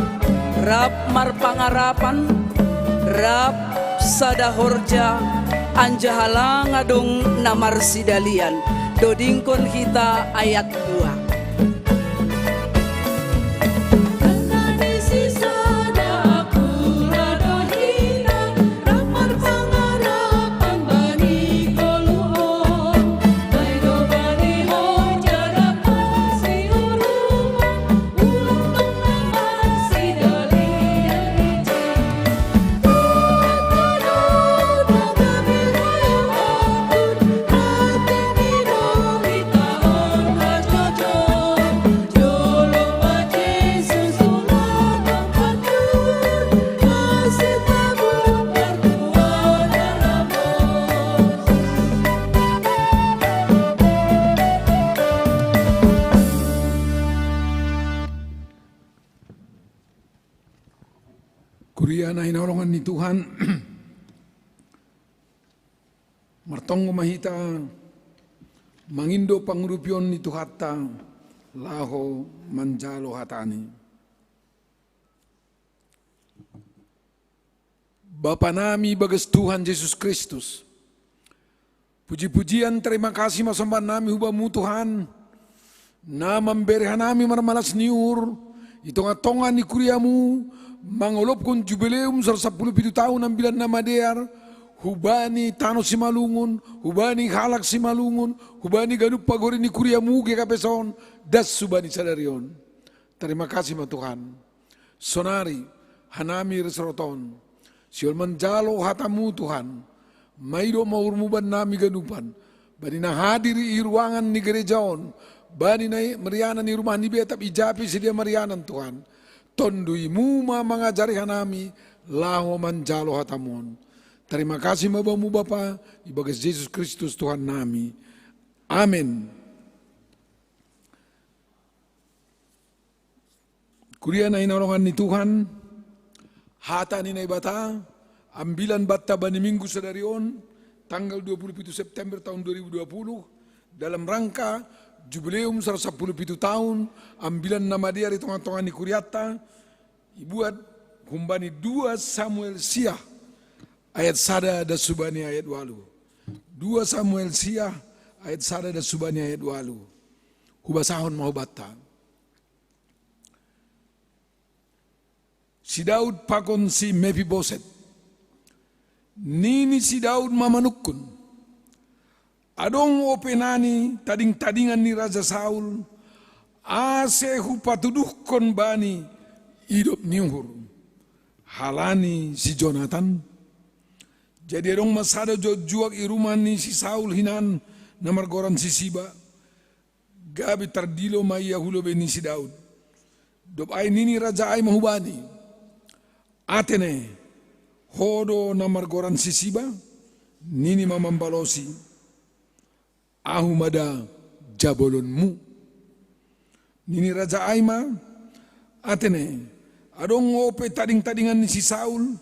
rap marpangarapan, rap sada horja, anjaha lang adong na marsidalian. Dodingkon hita ayat dua. Kuria na hinaholongan ni Tuhan, martonggo ma hita mangindo pangurupion ni Tuhanta laho manjalo hatani. Bapa nami bagas Tuhan Jesus Kristus, puji-pujian, terima kasih ma somba nami hu Bamu Tuhan, na mambere hanami marmalas ni uhur, i tonga-tonga ni kuriamu, mangolopkon jubileum saratus sampulu pitu taon Ambilan Namadear, hubani tano Simalungun, hubani halak Simalungun, hubani ganup pagori ni kuriamu G K P S on, das hubani sadari on. Terima kasih ma Tuhan. Sonari, hanami ro soroton, sihol manjalo hatamu Tuhan, maido ma uhurmu bannami ganupan, bani na hadir i ruangan ni gereja on, bani na i marianan i rumah ni beta i japi sidia marianan Tuhan, tonduimu ma mangajari hanami laho manjalo hatamu on. Terima kasih ma Bamu Bapa, ibagas Jesus Kristus Tuhan nami. Amen. Kuria na hinaholongan ni Tuhan, hata ni Naibata, ambilan banta bani minggu sadari on, tanggal dua puluh pitu September tahun dua ribu dua puluh, dalam rangka jubileum saratus sampulu pitu taon Ambilan Namadear i tonga-tonga ni kurianta, ibuat humbani dua Samuel sia ayat sada das hubani ayat walu. Dua Samuel sia ayat sada das hubani ayat walu. Hubasahon ma hubanta. Si Daud pakon si Mefiboset. Nini si Daud ma manungkun: Adong ope nani tading-tadingan ni Raja Saul, ase hupatuduhkon bani idop ni uhur, halani si Jonatan? Jadi adong ma sada juak-juak i rumah ni si Saul hinan, na margoran si Siba. Gabe tardilo ma ia hu lobei ni si Daud. Dob ai nini raja ai ma hubani: Atene, ho do na margoran si Siba? Nini ma mambalosi: Ahu ma da jabolonmu. Nini raja ai ma: Atene, adong ope tading-tadingan ni si Saul,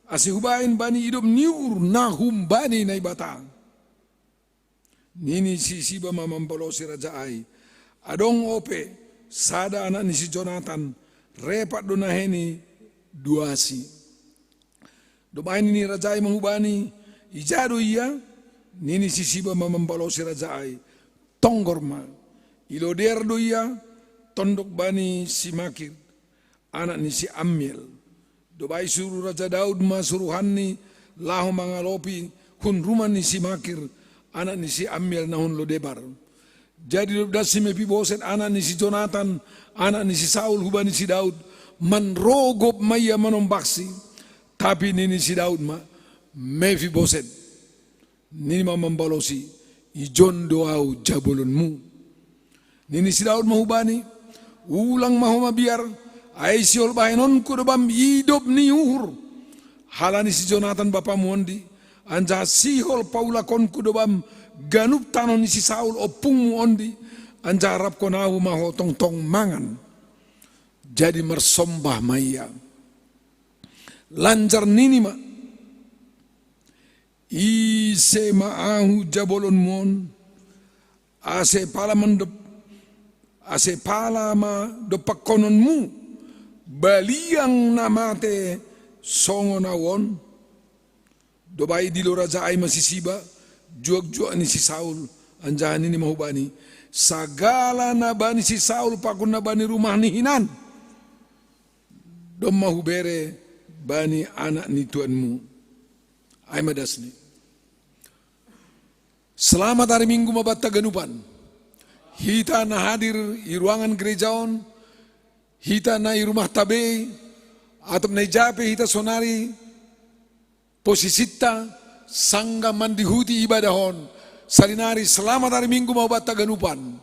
ase hubahen bani idop ni uhur na humbani Naibata? Nini si Siba ma mambalosi raja ai: Adong ope sada anak ni si Jonatan, repat do naheni duasi. Dob ai nini raja ai ma hubani: Ija do ia? Nini si Siba ma mambalosi raja ai: Tonggor ma, i Lodebar do ia, tondok bani si Makir, anak ni si Ammiel. Dob ai suru Raja Daud ma suruhanni laho mangalopi hun rumah ni si Makir, anak ni si Ammiel na hun Lodebar. Jadi dob das si Mefiboset anak ni si Jonatan, anak ni si Saul, hubani si Daud, manrogop ma ia manombaksi. Tapi nini si Daud ma: Mefiboset. Nini ma mambalosi: Ijon do ahu jabolonmu. Nini si Daud ma hubani: Ulang ma ho mabiar, ai sihol bahenonku do bam idop ni uhur halani si Jonatan bapamu ondi, anjaha sihol paulakonku do bam ganup tano ni si Saul ompungmu ondi, anjaha rapkon ahu ma ho tongtong mangan. Jadi marsombah ma ia. Lanjar nini ma: Ise ma ahu jabolonmu on, ase pala mandop, Ase pala ma dompakkononmu, baliang na mate songon ahu on. Dob ai idilo raja ai ma si Siba juakjuak ni si Saul, anjaha nini ma hubani: Sagala na bani si Saul pakon na bani rumahni hinan, domma hubere bani anak ni tuanmu. Ai ma dasni. Selamat hari Minggu ma banta ganupan. Hita na hadir i ruangan gereja on, hita na i rumahta be, atop na ija pe hita sonari posisinta, sanggah mandihuti ibadah on, salinari selamat hari Minggu ma banta ganupan.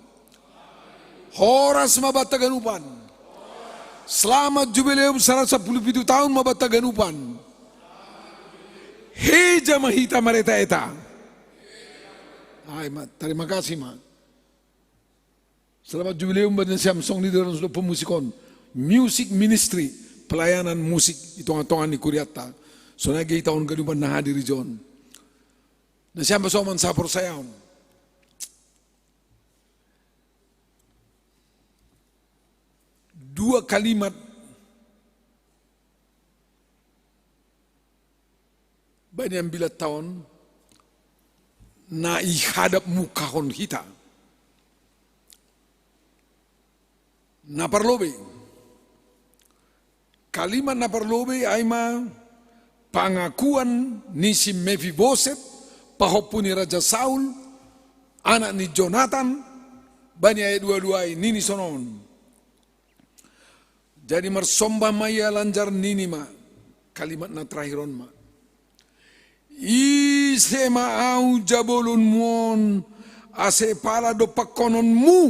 Horas ma banta ganupan. Selamat jubileum saratus sampulu pitu taon ma banta ganupan. Heja ma hita maretaeta. Ai ma, tarima kasih ma. Selamat jubileum bani nasiam, songon i do na so pemusik on. Music ministry, pelayanan musik i tongatonga ni kurianta. Sonai ge hita on ganupan na hadir i jon. Nasiam pasoman saporsayaon. Dua kalimat bani ambilan taon na ihadap mukahon hita. Na parlobei. Kalimat na parlobei ai ma pangakuan ni si Mefiboset, pahompu ni Raja Saul, anak ni Jonatan, bani ayat dua dua ai nini sonon. Jadi marsomba ma ia lanjar nini ma, kalimat na terakhir on ma: Ise ma ahu jabolonmu on, ase pala dompakkononmu,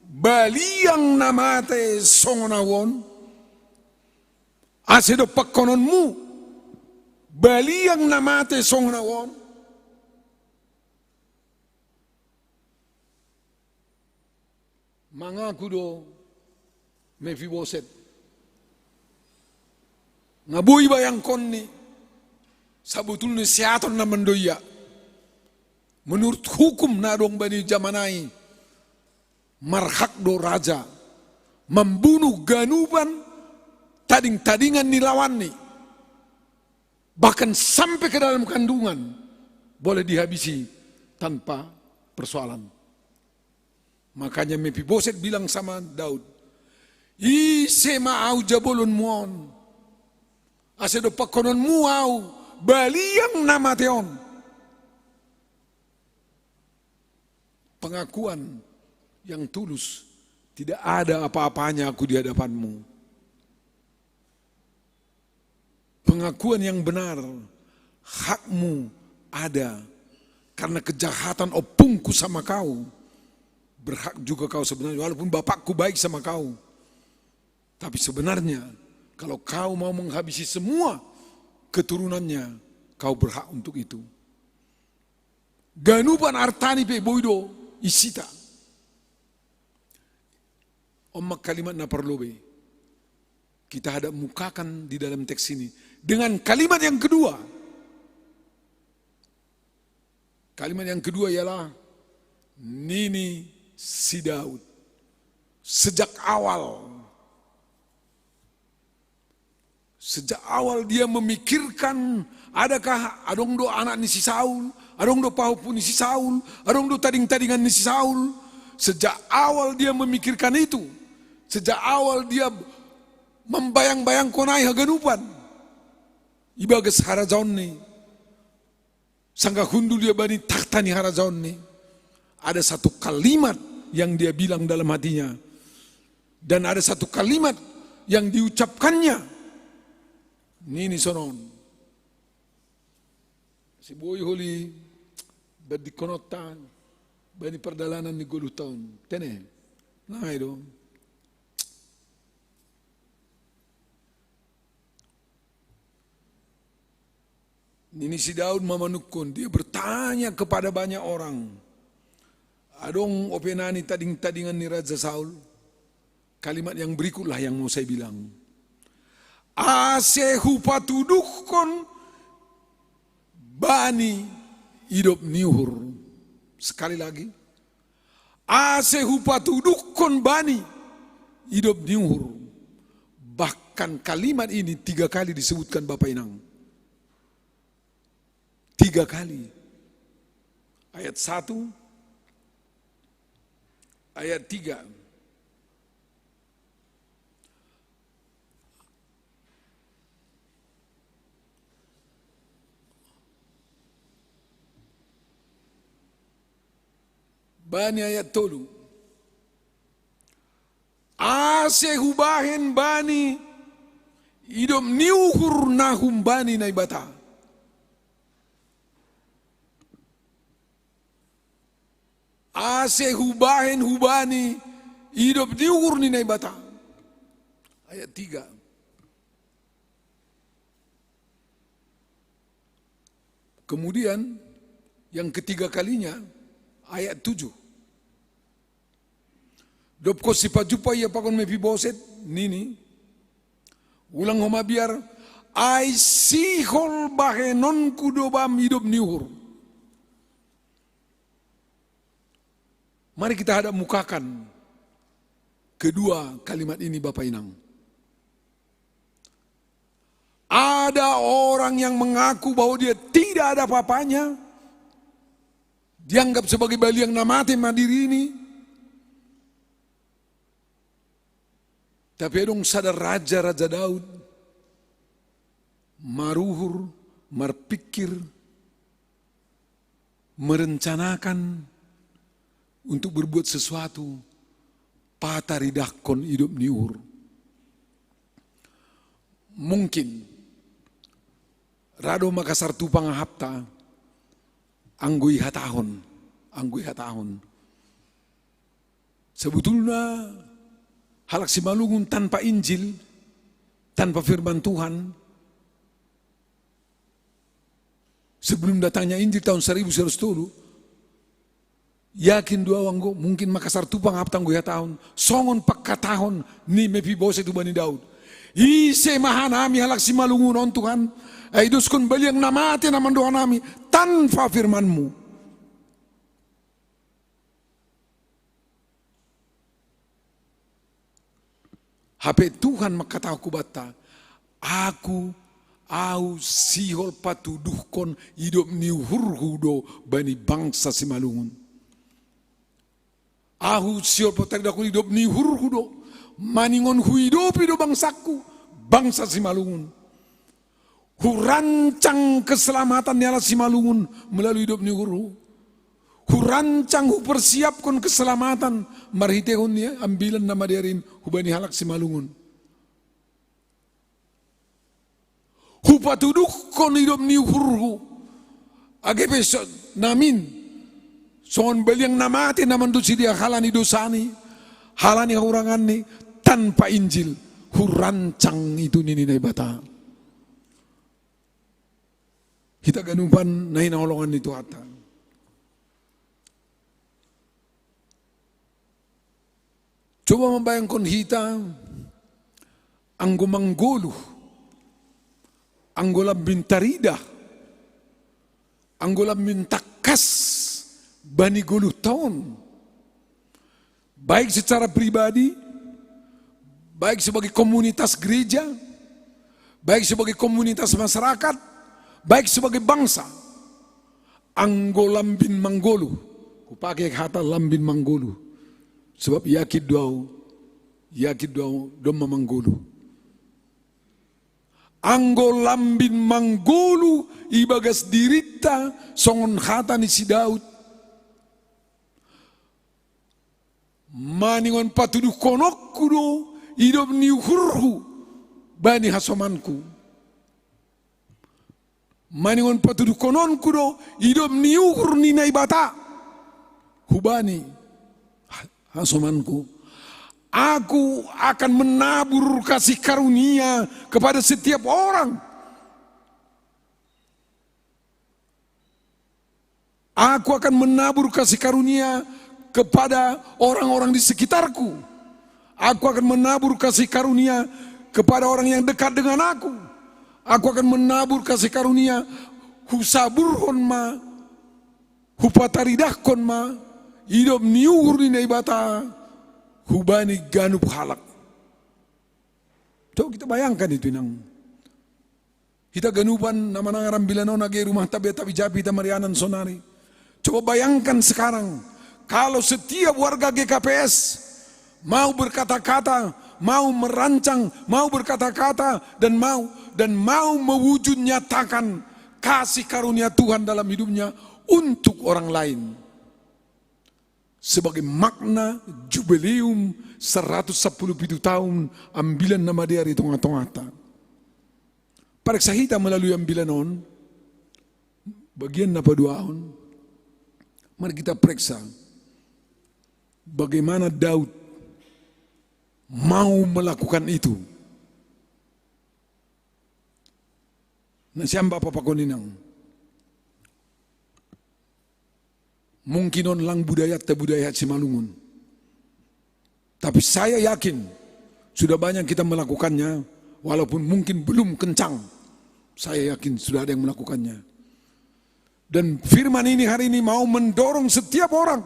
baliang na mate songon ahu on? Ase dompakkononmu, baliang na mate songon ahu on? Mangaku do Mefiboset. Nga boi bayangkonni, sabotulna seaton na mando ia. Menurut hukum na adong bani jaman ai, marhak do raja mambunuh ganupan tadingtadingan ni lawanni. Bahkan sampai ke dalam kandungan boleh dihabisi tanpa persoalan. Makanya Mefiboset bilang sama Daud, ise ma ahu jabolonmu on, ase dompakkononmu ahu, baliang na mate on? Pengakuan yang tulus, tidak ada apa-apanya aku di hadapanmu. Pengakuan yang benar, hakmu ada. Karena kejahatan opungku sama kau, berhak juga kau sebenarnya, walaupun bapakku baik sama kau. Tapi sebenarnya, kalau kau mau menghabisi semua keturunannya, kau berhak untuk itu. Ganupan artani pe boi do isita. On ma kalimat na parlobei. Kita hadap mukakan di dalam teks ini dengan kalimat yang kedua. Kalimat yang kedua ialah nini si Daud. Sejak awal, sejak awal dia memikirkan, adakah adong do anak ni si Saul, adong do pahompu ni si Saul, adong do tadingtadingan ni si Saul. Sejak awal dia memikirkan itu. Sejak awal dia mambayangbayangkon ai haganupan ibagas harajaonni. Sanggah hundul ia bani takhta ni harajaonni, ada satu kalimat yang dia bilang dalam hatinya. Dan ada satu kalimat yang diucapkannya. Nini sonon. Ase boi holi bandingkononta bani pardalanan ni goluhta on. Tene. Nai do. Nini si Daud ma manungkun, dia bertanya kepada banyak orang. Adong ope nani tadingtadingan ni Raja Saul. Kalimat yang berikutlah yang mau saya bilang. Ase hupatuduhkon bani idop ni uhur. Sekali lagi. Ase hupatuduhkon bani idop ni uhur. Bahkan kalimat ini tiga kali disebutkan Bapa Inang. Tiga kali. Ayat satu, ayat tiga. Bani ayat tolu. Ase hubahen bani idop ni uhur na humbani Naibata. Ase hubahen hubani idop ni uhur ni Naibata. Ayat tiga. Kemudian yang ketiga kalinya, ayat tujuh. Dob kosipajumpa ia pakon Mefiboset, nini, ulang homa biar, ai sihol bahenonku do bam idop ni uhur. Mari kita hadap mukakan kedua kalimat ini, Bapak Inang. Ada orang yang mengaku bahwa dia tidak ada apa-apanya, dianggap sebagai baliang na mate ma dirini. Tapi adong sada raja, Raja Daud, maruhur, marpikir, merencanakan untuk berbuat sesuatu, pataridahkon idop ni uhur. Mungkin ra do makasarupa pangarahapta anggo ihatahon, anggo ihatahon. Sebetulna halak Simalungun tanpa Injil, tanpa firman Tuhan, sebelum datangnya Injil tahun seribu seratus tolu, yakin do au anggo mungkin makasarupa pangarahapta anggo ihatahon songon pangkatahon ni Mefiboset tu Bani Daud. Ise ma hanami halak Simalungun on, Tuhan? Ai idoskon baliang na mate na mandok hanami tanpa firman-Mu. Hape Tuhan mangkatahon hubanta, Aku, Au sihol patuduhkon idop ni uhurhu do bani bangsa Simalungun. Ahu sihol pataridahkon idop ni uhurhu do, maningon huidopi do bangsangku, bangsa Simalungun. Hurancang keselamatan ni halak Simalungun melalui idop ni uhurhu. Hurancang, hupersiapkon keselamatan marhiteihon ni ambilan na madear in hubani halak Simalungun. Hupatuduhkon idop ni uhurhu, age pe so-, namin, songon baliang na mate na mandosi dia halani dosani, halani hahuranganni, tanpa Injil, hurancang itu nini Naibata. Hita ganupan na hinaholongan ni Tuhanta. Coba mambayangkon hita, anggo manggoluh, anggo lambin taridah, anggo lambin tangkas bani goluhta on. Baik secara pribadi, baik sebagai komunitas gereja, baik sebagai komunitas masyarakat, baik sebagai bangsa. Anggo lambin manggoluh, hupake hata lambin manggoluh. Sebab yakin do au, yakin do au, domma manggoluh. Anggo lambin manggoluh ibagas dirinta songon hata ni si Daud. Maningon patuduhkononku do idop ni uhurhu bani hasomanku. Maningon patuduhkononku do idop ni uhur ni Naibata hubani hasomanku. Aku akan menabur kasih karunia kepada setiap orang. Aku akan menabur kasih karunia kepada orang-orang di sekitarku. Aku akan menabur kasih karunia kepada orang yang dekat dengan aku. Aku akan menabur kasih karunia, husaburhon ma, hupataridahkon ma Idop ni uhur ni Naibata hubani ganup halak. Coba kita bayangkan itu, inang. Hita ganupan na manangar ambilan on, age rumah tabi-tabi japi hita marianan sonari. Coba bayangkan sekarang, kalau setiap warga G K P S mau berkata-kata, mau merancang, mau berkata-kata, dan mau dan mau mewujud nyatakan kasih karunia Tuhan dalam hidupnya untuk orang lain. Sebagai makna jubileum seratus sapuluh pitu tahun ambilan na madear i tonga-tongata. Pareksa hita melalui ambilan on, bagian na paduahon, mari kita pareksa bagaimana Daud mau melakukan itu. Na siamba apa pakon, inang. Mungkin on lang budayata budaya Simalungun. Tapi saya yakin sudah banyak kita melakukannya, walaupun mungkin belum kencang. Saya yakin sudah ada yang melakukannya. Dan firman ini hari ini mau mendorong setiap orang,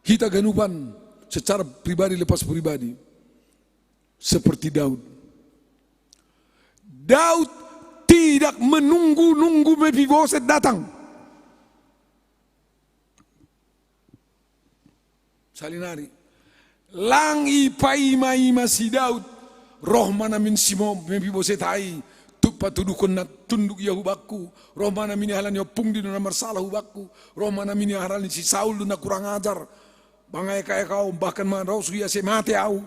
hita ganupan secara pribadi lepas pribadi, seperti Daud. Daud tidak menunggu-nunggu Mefiboset datang. Salinari, lang ipaima-ima si Daud, roh ma namin si Mo-, Mefiboset ai, tu patuduhkon na tunduk ia hu bakku, roh ma namin ia halani ompungdi do na marsala hu bakku, roh ma namin ia halani si Saul do na kurang ajar, mangaek-aek ahu, bahkan mangarosuhi ase mate ahu.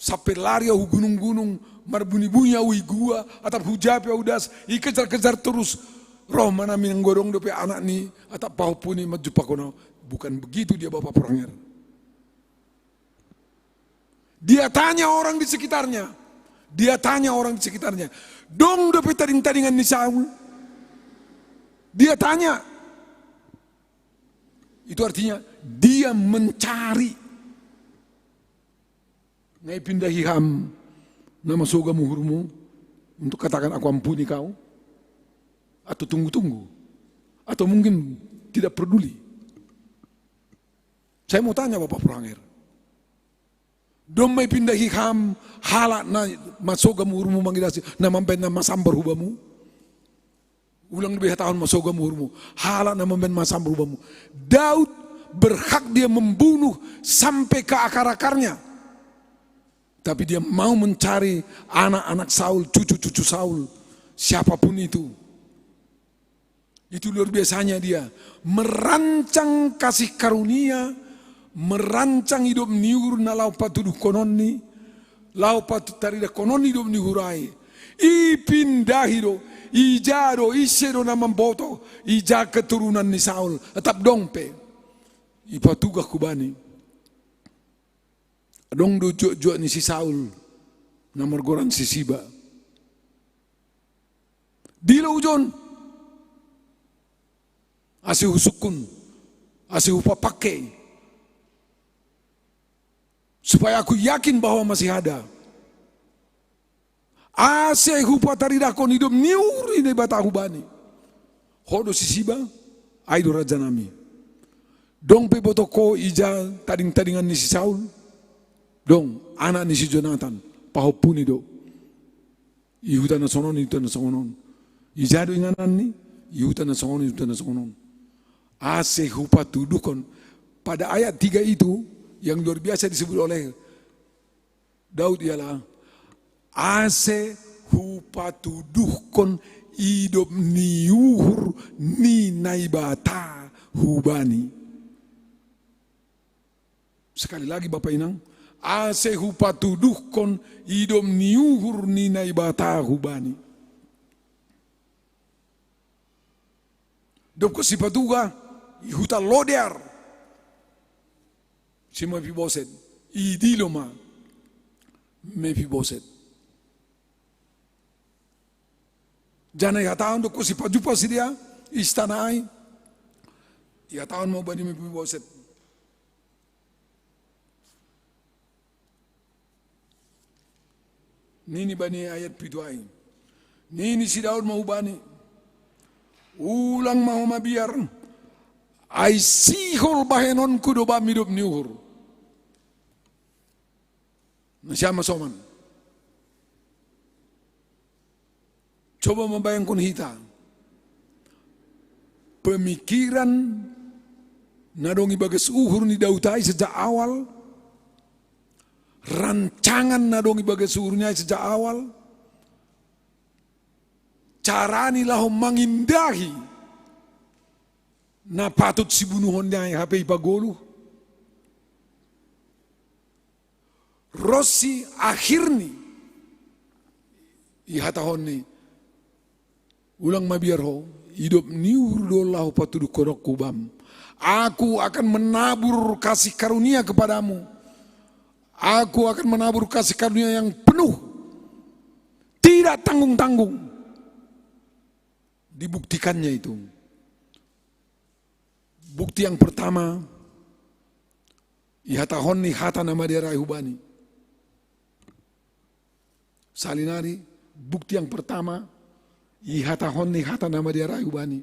Sampe lari ahu gunung-gunung, marbuni-buni ahu i gua, atap hu japi ahu das, ikejar-kejar torus. Roh ma namin anggo adong dope anakni atap pahompuni manjumpahon ahu. Bukan begitu dia, Bapak Pranger. Dia tanya orang di sekitarnya. Dia tanya orang di sekitarnya. Dong dope tading-tadingan ni Saul? Dia tanya. Itu artinya dia mencari. Nga ipindahi ham na masogam uhurmu untuk katakan, "Aku ampuni kau"? Atau tunggu-tunggu? Atau mungkin tidak peduli? Saya mau tanya, Bapak Pranger. Dong ma ipindahi ham halak na masogam uhurmu, mangidasi, na mambahen na masambar hu bamu? Ulang lebih tahun masogam uhurmu, halak na mambahen masambar hu bamu. Daud berhak dia membunuh sampai ke akar-akarnya. Tapi dia mau mencari anak-anak Saul, cucu-cucu Saul, siapapun itu. Itu luar biasanya dia merancang kasih karunia, merancang idop ni uhur na laho patuduhkononni, laho patu-, taridahkononni idop ni uhur ai. Ipindahi do, ija do, ise do na mamboto, ija keturunan ni Saul, atap dong pe. Ipatugah hubani. Adong do juak-juak ni si Saul, na margoran si Siba. Dilo ujon. Ase husungkun, ase hupapake, supaya aku yakin bahwa masih ada. Ase hupataridahkon idop ni uhur ni Naibata hubani. Ho do si Siba, ai do rajanami. Dong pe botoho ija tading-tadingan ni si Saul? Dong, anak ni si Jonatan, pahompuni do. I huta na songon on, i huta na songon on. Ija do ingananni? I huta na songon on, i huta na songon on. Ase hupatuduhkon. Pada ayat tiga itu yang luar biasa disebut oleh Daud ialah, ase hupatuduhkon idop ni uhur ni Naibata hubani. Sekali lagi, Bapak Inang, ase hupatuduhkon idop ni uhur ni Naibata hubani. Dob hot sipatugah i huta Lodear si Mefiboset, idilo ma Mefiboset. Janah ihatahon do, hot sipajumpa sidea i istana ai, ihatahon ma hubani Mefiboset. Nini bani ayat pitu ai. Nini si Daud ma hubani, "Ulang ma ho mabiar, Ai sihol bahenonku do bam idop ni uhur. Na siama soman. Coba membayangkan hita. Pemikiran na dong i bagas uhur ni Daud ai sejak awal, rancangan na dong i bagas uhur ni ai sejak awal, carani laho mangindahi na patut sibunuhon ni ai hape ipagoluh. Ronsi akhirni ihatahon ni, ulang mabiar ho, idop ni uhur do laho patuduhononku bam. Aku akan menabur kasih karunia kepadamu. Aku akan menabur kasih karunia yang penuh, tidak tanggung-tanggung. Dibuktikannya itu. Bukti yang pertama, ihatahon ni hata na madear ai hubani. Salinari, bukti yang pertama, ihatahon ni hata na madear ai hubani.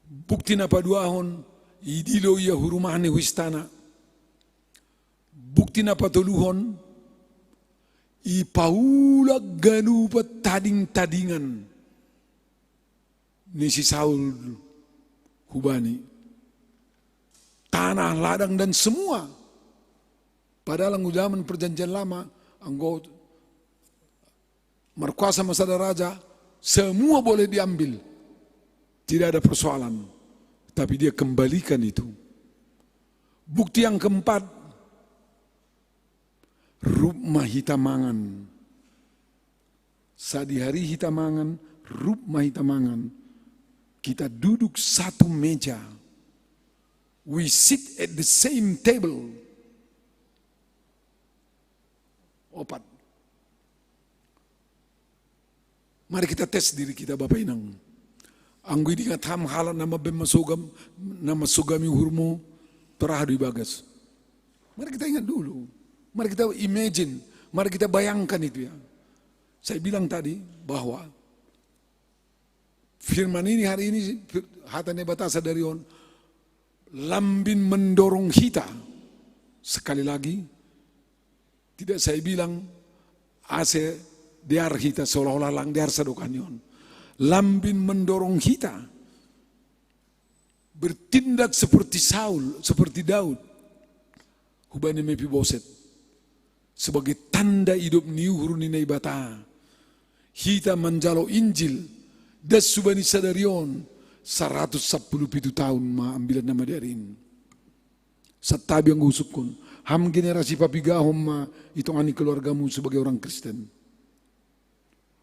Bukti na paduahon, idilo ia hu rumah ni hu istana. Bukti na patoluhon, ipaulak ganup tading-tadingan ni si Saul hubani. Tanah, ladang, dan semua. Padahal anggo zaman Perjanjian Lama, anggo markuasa ma sada raja, semua boleh diambil. Tidak ada persoalan. Tapi dia kembalikan itu. Bukti yang keempat, rup ma hita mangan. Sadihari hita mangan, rup ma hita mangan. Kita duduk satu meja. We sit at the same table. Opat. Mari kita tes diri kita, Bapa Inang. Anggo idingat ham halak na mambahen masogam, na masogami uhurmu, tor aha do ibagas? Mari kita ingat dulu. Mari kita imagine. Mari kita bayangkan itu, ya. Saya bilang tadi bahwa firman ini hari ini, hata Naibata sadari on, lambin mendorong hita. Sekali lagi, tidak saya bilang ase dear hita, seolah-olah lang dear sadokahni on. Lambin mendorong hita bertindak seperti Saul, seperti Daud. Hubani Mefiboset. Sebagai tanda idop ni uhur ni Naibata. Hita manjalo Injil, das hubani sadari on, saratus sampulu pitu taon ma ambilan na madear in. Santabi anggo husungkun, ham generasi papigahon ma i tonga ni keluargamu sebagai orang Kristen.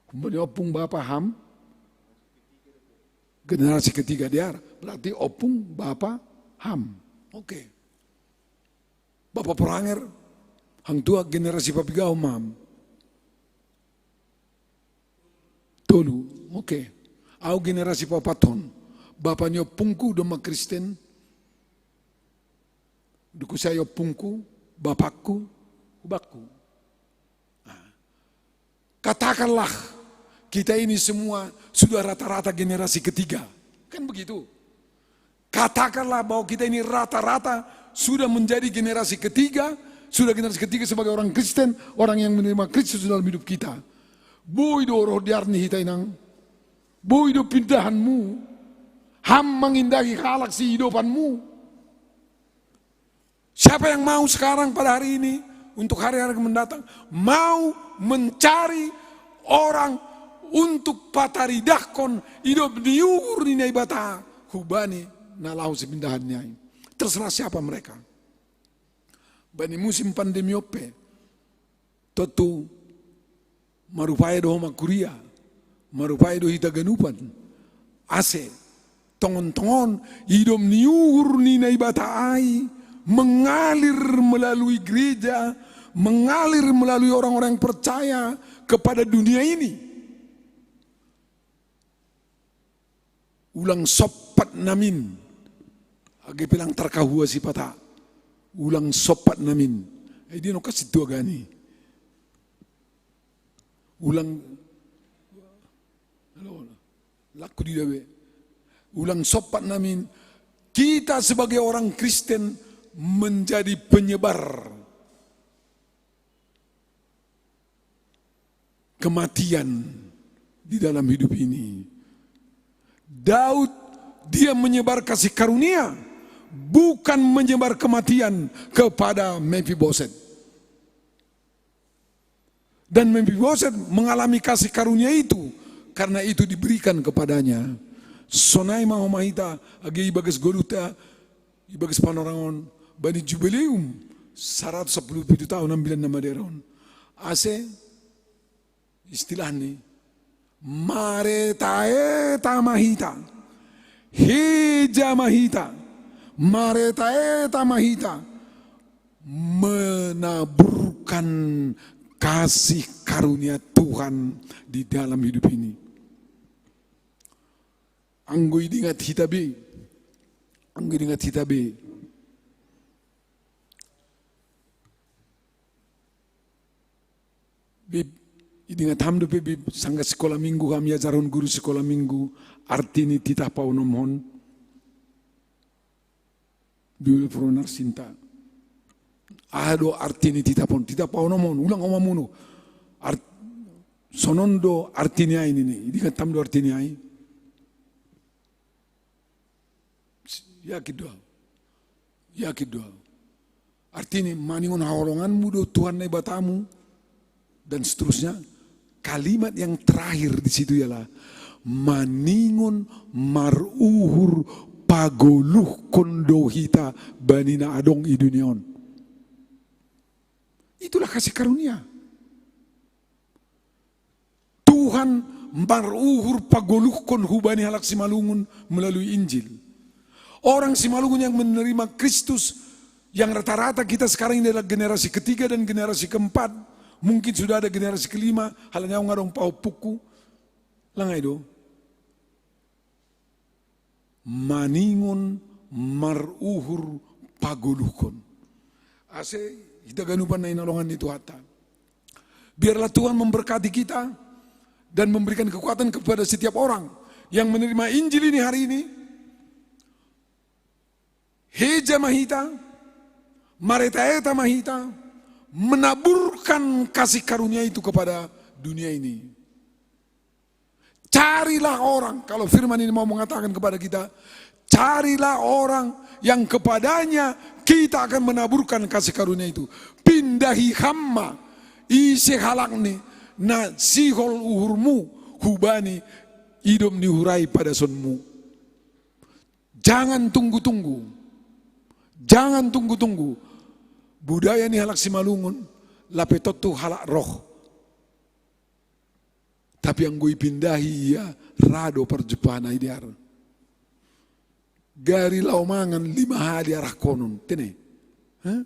Hubani ompung, bapa, ham, generasi ketiga dear, berarti ompung, bapa, ham. Oke. Bapa Poranger, hangtua generasi papigahon ma ham? Tolu, oke. Au generasi paopathon. Bapa ni ompungku domma Kristen. Duku sai ompungku, bapakku, hubakku. Nah, katakanlah kita ini semua sudah rata-rata generasi ketiga. Kan begitu. Katakanlah bahwa kita ini rata-rata sudah menjadi generasi ketiga, sudah generasi ketiga sebagai orang Kristen, orang yang menerima Kristus dalam hidup kita. Boi do roh dear ni hita, Inang? Boi do pindahanmu? Ham mangindahi halak siidopanmu? Siapa yang mau sekarang, pada hari ini, untuk hari-hari mendatang, mau mencari orang untuk pataridahkon idop ni uhur ni Naibata hubani na laho sipindahanni ai? Terserah siapa mereka. Bani musim pandemi on pe, tontu marupaya do ho mangkuria, marupaya do hita ganupan. Ase tongon-tongon idop ni uhur ni Naibata ai mengalir melalui gereja, mengalir melalui orang-orang yang percaya kepada dunia ini. Ulang sompat namin. Age pe lang tarkahua sipata. Ulang sompat namin. Ai dia no kasi tu agani. Ulang, laku di dabe. Ulang sompat namin Kita sebagai orang Kristen menjadi penyebar kematian di dalam hidup ini. Daud, dia menyebar kasih karunia, bukan menyebar kematian kepada Mefiboset. Dan Mefiboset mengalami kasih karunia itu karena itu diberikan kepadanya. Sonai ma homa hita age i bagas goluhta, i bagas panorangon, bani jubileum saratus sapuluh pitu taon ambilan na madear on. Ase istilahni, maretaeta ma hita, heja ma hita, maretaeta ma hita, menaburkan kasih karunia Tuhan di dalam hidup ini. Anggo idingat hita be, anggo idingat hita be. Bib, idingat ham dope, Bib, sanga sikola minggu ham iajarhon guru sikola minggu, arti ni titah paonomhon. Bibel Pro Narsinta. Aha do arti ni titah paonomhon? Titah paonomhon, ulang homa munu. Art-, sonon do arti ni ai nini. Idingat ham do arti ni ai? Yakin do ahu. Yakin do ahu. Artini, maningon haholonganmu do Tuhan Naibatamu, dan seterusnya. Kalimat yang terakhir di situ ialah, maningon maruhur pagoluhkon do hita bani na adong i dunia on. Itulah kasih karunia. Tuhan maruhur pagoluhkon hubani halak Simalungun melalui Injil. Orang Simalungun yang menerima Kristus, yang rata-rata kita sekarang ini adalah generasi ketiga dan generasi keempat, mungkin sudah ada generasi kelima, halani ahu nga adong pahompungku, lang ai do. Maningon maruhur pagoluhkon. Ase hita ganupan na hinaholongan ni Tuhanta. Biarlah Tuhan memberkati kita dan memberikan kekuatan kepada setiap orang yang menerima Injil ini hari ini. Heja ma hita, maretaeta ma hita, menaburkan kasih karunia itu kepada dunia ini. Carilah orang, kalau firman ini mau mengatakan kepada kita, carilah orang yang kepadanya kita akan menaburkan kasih karunia itu. Pindahi ham ma, ise halakni na sihol uhurmu hubani idop ni hurai padasonmu. Jangan tunggu-tunggu. Jangan tunggu-tunggu. Budaya ni halak Simalungun, lape tontu halak roh. Tapi anggo ipindahi ia, ra do parjumpang na idear. Gari laho mangan lima hali arahkonon, tene. Hah?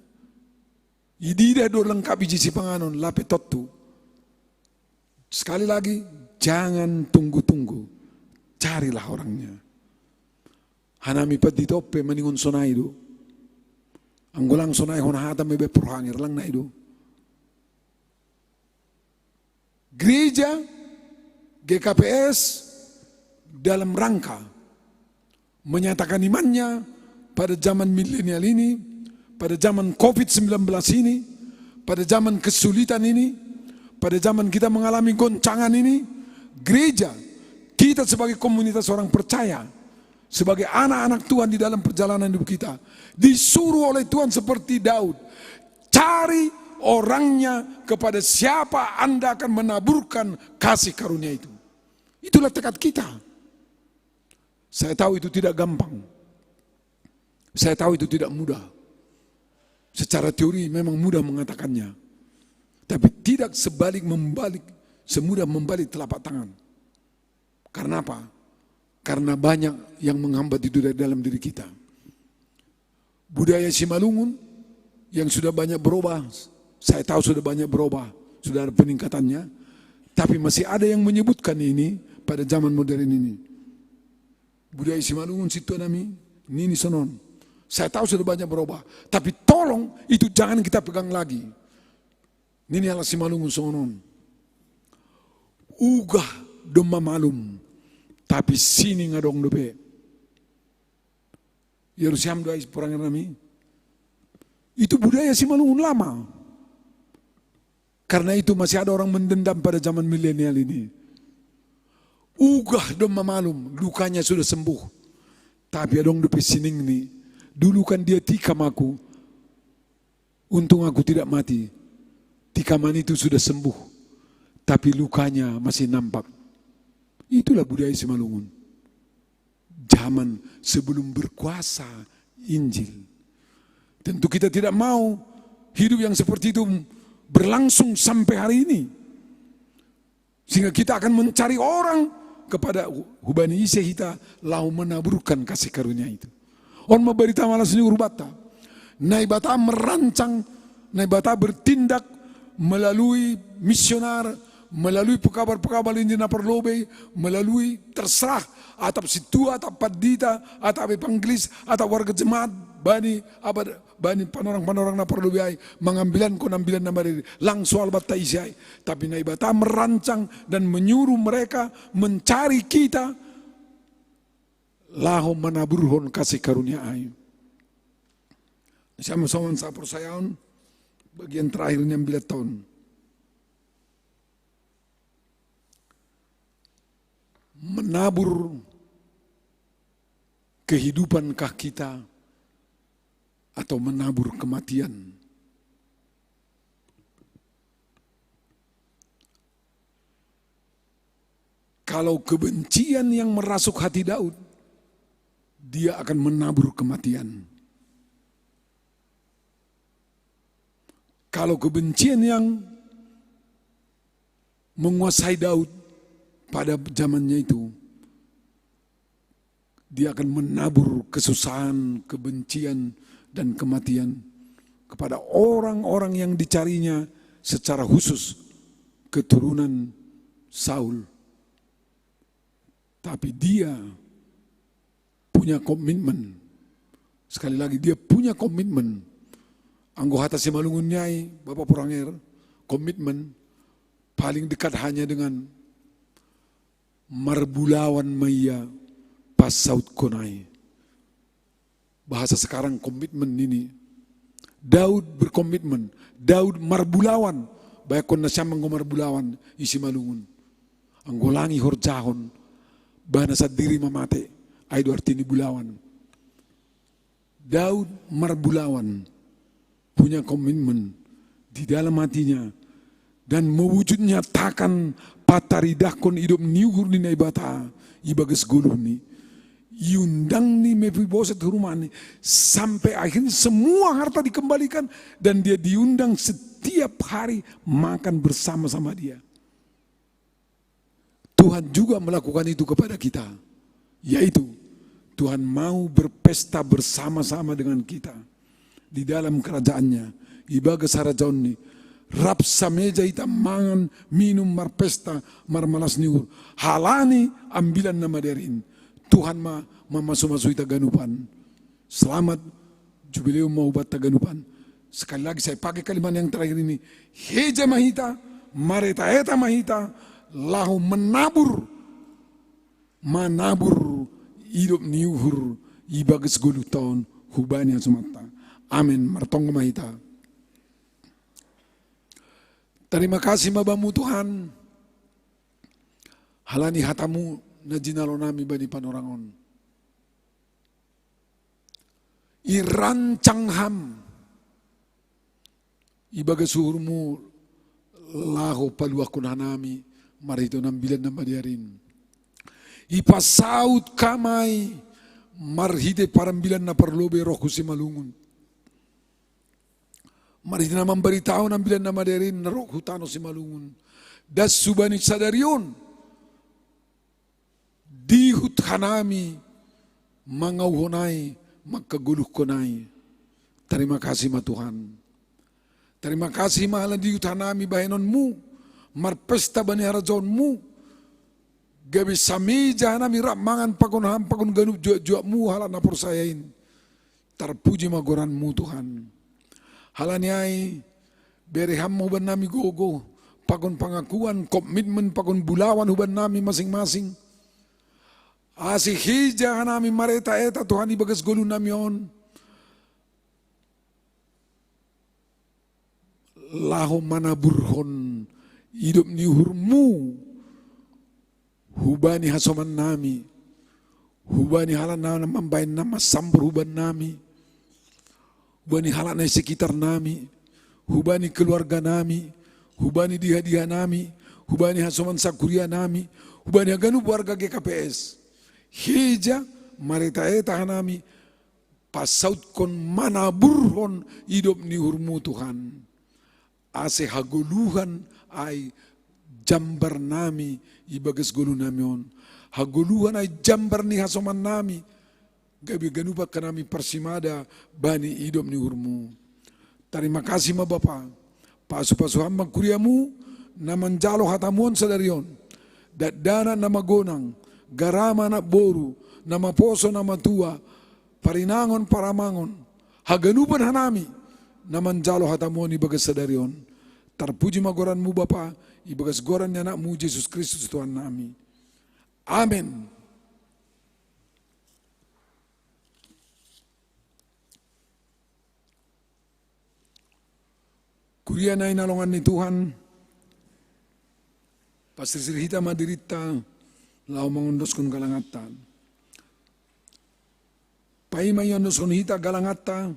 Ididah do lengkap isi sipanganon, lape tontu. Sekali lagi, jangan tunggu-tunggu. Carilah orangnya. Hanami pandita on pe maningon sonai do. Anggo lang sonai hona hata mebe prohanger lang nai do. Gereja, G K P S dalam rangka menyatakan imannya pada zaman milenial ini, pada zaman covid sembilan belas ini, pada zaman kesulitan ini, pada zaman kita mengalami goncangan ini, gereja, kita sebagai komunitas orang percaya, sebagai anak-anak Tuhan di dalam perjalanan hidup kita, disuruh oleh Tuhan seperti Daud, cari orangnya kepada siapa Anda akan menaburkan kasih karunia itu. Itulah tekad kita. Saya tahu itu tidak gampang. Saya tahu itu tidak mudah. Secara teori memang mudah mengatakannya. Tapi tidak sebalik membalik, semudah membalik telapak tangan. Karena apa? Karena banyak yang menghambat itu dari dalam diri kita. Budaya Simalungun yang sudah banyak berubah, saya tahu sudah banyak berubah, sudah ada peningkatannya, tapi masih ada yang menyebutkan ini pada zaman modern ini. Budaya Simalungun, sintua nami, nini sonon. Saya tahu sudah banyak berubah, tapi tolong itu jangan kita pegang lagi. Nini halak Simalungun songon on. Ugah domma malum, tapi sining adong dope. Yerusalem doa isi porang nami. Itu budaya Simalungun lama. Karena itu masih ada orang mendendam pada zaman milenial ini. Ugah dong mamalum, lukanya sudah sembuh. Tapi adong dope sining ni, dulu kan dia tikam aku. Untung aku tidak mati. Tikaman itu sudah sembuh. Tapi lukanya masih nampak. Itulah budaya Simalungun. Zaman sebelum berkuasa Injil. Tentu kita tidak mau hidup yang seperti itu berlangsung sampai hari ini. Sehingga kita akan mencari orang kepada hubani ise hita lalu menaburkan kasih karunia itu. On ma barita malas ni urbata. Naibata merancang, Naibata bertindak melalui misionar, melalui pekabar-pekabar Injil na parlobei, melalui terserah atap situa, atap pandita, atap evangelis, atap warga jemaat, bani apa, bani panorang-panorang na parlobei ai, mangambilankon ambilan na madiri, lang soal batta isi ai. Tapi Naibata merancang dan menyuruh mereka mencari kita laho manaburhon kasih karunia ai. Sama-sama sa persayaon bagian terakhir ni ambilan taon. Menabur kehidupan kah kita atau menabur kematian? Kalau kebencian yang merasuk hati Daud, dia akan menabur kematian. Kalau kebencian yang menguasai Daud pada zamannya itu, dia akan menabur kesusahan, kebencian, dan kematian kepada orang-orang yang dicarinya secara khusus, keturunan Saul. Tapi dia punya komitmen. Sekali lagi, dia punya komitmen. Anggo hata Simalungun ni ai, Bapak Poranger, komitmen paling dekat hanya dengan marbulawan ma ia pasautkon ai. Bahasa sekarang komitmen nini. Daud berkomitmen, Daud marbulawan, bayakkon nasiam anggo marbulawan i Simalungun. Anggo lang ihorjahon, bana sandiri ma mate, ai do arti ni bulawan. Daud marbulawan, punya komitmen di dalam hatinya, dan mewujud nyatakan pataridahkon idop ni uhur ni Naibata i bagas goluhni. Iundang ni Mefiboset hu rumahni, sampai akhirnya semua harta dikembalikan dan dia diundang setiap hari makan bersama-sama dia. Tuhan juga melakukan itu kepada kita, yaitu Tuhan mau berpesta bersama-sama dengan kita di dalam kerajaannya, ibagas harajaonni. Rap sameja hita mangan, minum, marpesta, marmalas ni uhur. Halani ambilan na madear in, Tuhan ma mamasu-masu hita ganupan. Selamat Jubileum ma hubanta ganupan. Sekali lagi saya pakai kalimat yang terakhir ini. Heja ma hita, mareta-eta ma hita, laho menabur, manabur idop ni uhur i bagas goluh taon hubani hasomanta. Amen. Martonggo ma hita. Terima kasih ma Bamu Tuhan, halani hatamu na jinalo nami bani panorang on. Irancang Ham ibagas uhurmu laho paluahkon hanami marhite ambilan na madear in. Ipasaut Kam ai marhite parambilan na parlobei roh hu Simalungun. Marhite na mambaritahon ambilan na madear in na roh hu tano Simalungun. Das hubani sadari on, dihut hanami mangauhon ai, mangkagoluhkon ai. Terima kasih ma Tuhan. Terima kasih ma halani dihut hanami bahenonmu marpesta bani harajaonmu. Gabe sameja hanami rap mangan pakon Ham, pakon ganup juak-juakmu halak na porsaya in. Tarpuji ma goranmu Tuhan. Halani ai, bere Ham ma hubannami gogo, pakon pangakuan, komitmen, pakon bulawan hubannami masing-masing. Asi hija hanami mareta-eta Tuhan ibagas golu nami on, laho manaburhon idop ni uhurmu hubani hasoman nami, hubani halak na mambahen na masambor huban nami, hubani halak na sekitar nami, hubani keluarga nami, hubani diha-diha nami, hubani hasoman sakuria nami, hubani haganup warga G K P S. Hija mareta-eta hanami, pasautkon manaburhon idop ni uhurmu Tuhan. Ase hagoluhan ai jambar nami ibagas golu nami on. Hagoluhan ai jambar ni hasoman nami, gabe ganup angka nami parsimada bani idop ni uhurmu. Tarima kasih ma Bapa, pasu-pasu ham ma kuriamu na manjalo hatamu on sadari on. Dakdanak na magonang, garama anak boru, na maposo na matua, parinangon paramangon, haganupan hanami na manjalo hatamu on ibagas sadari on. Tarpuji ma goranmu Bapa, ibagas goran ni anakmu Jesus Kristus Tuhan nami. Amen. Kuria na hinalongan ni Tuhan, pasirsir hita ma dirinta laho mangondoskon galanganta. Paima iondoskon hita galanganta,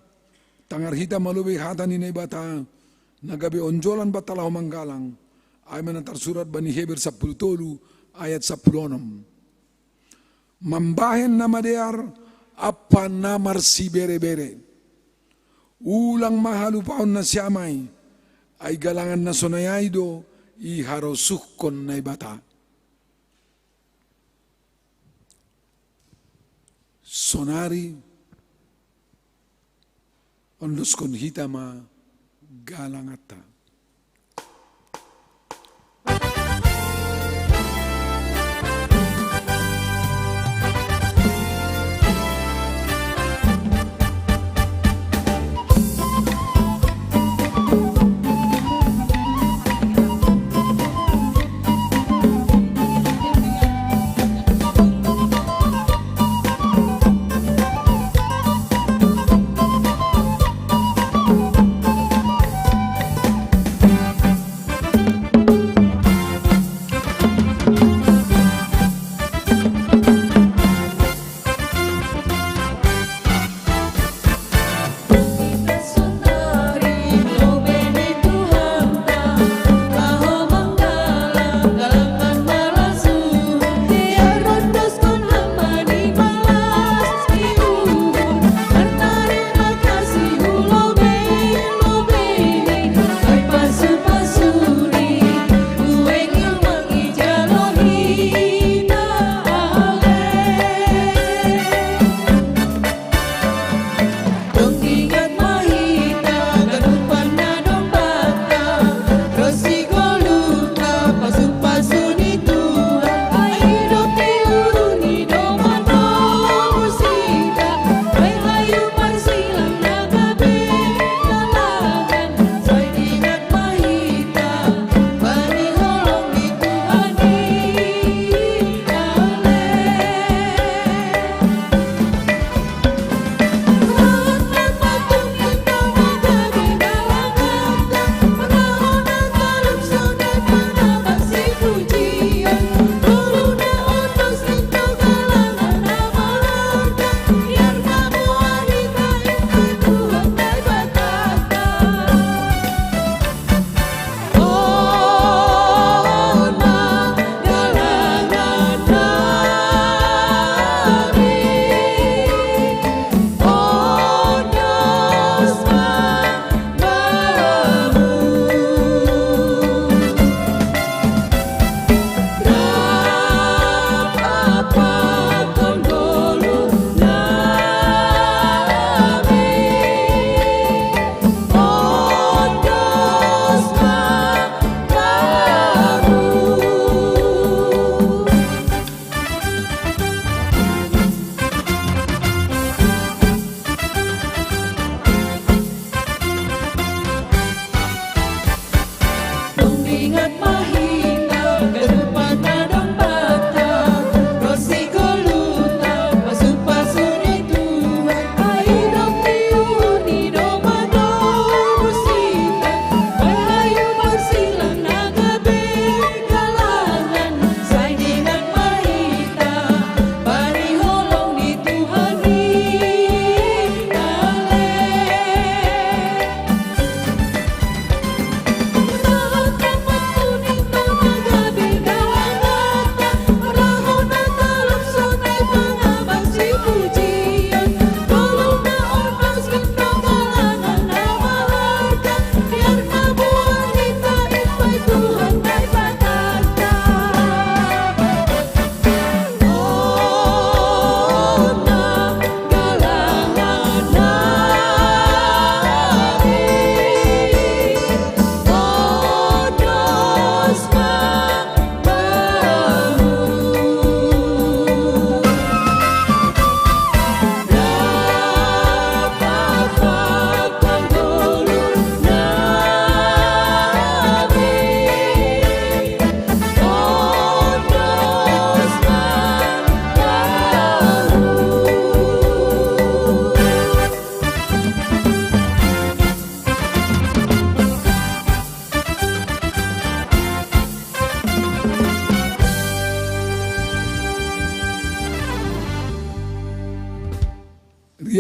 tangar hita ma lobei hata ni Naibata na gabe onjolan banta laho manggalang, ai ma na tarsurat bani Heber sapuluh tolu ayat sapuluh onom. Mambahen na madear ampa na marsibere-bere. Ulang ma halupahon nasiam ai, ai galangan na sonai ai do iharosuhkon Naibata. Sonari ondoskon hita ma galanganta.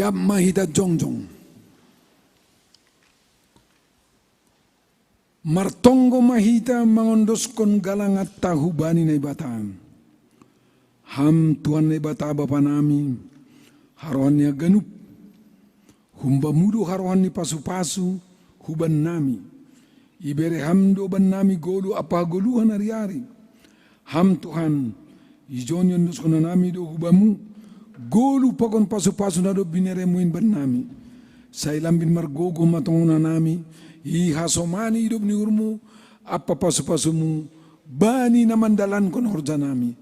Mahita jongjong. Martonggo mahita mangondoskon galanganta hubani Naibata. Ham Tuhan Naibata Bapa nami, harohan ni haganup. Humbamu do harohan ni pasu-pasu huban nami. Ibere ham do ban nami golu ampa hagoluhan ari-ari. Ham Tuhan, ijon iondoskon nami do hubamu golu pakon pasu-pasu na dob bineremu in ban nami. Sai lambin margogoh ma tongon nami, i hasomani idop ni uhurmu ampa pasu-pasumu bani na mandalankon horja nami.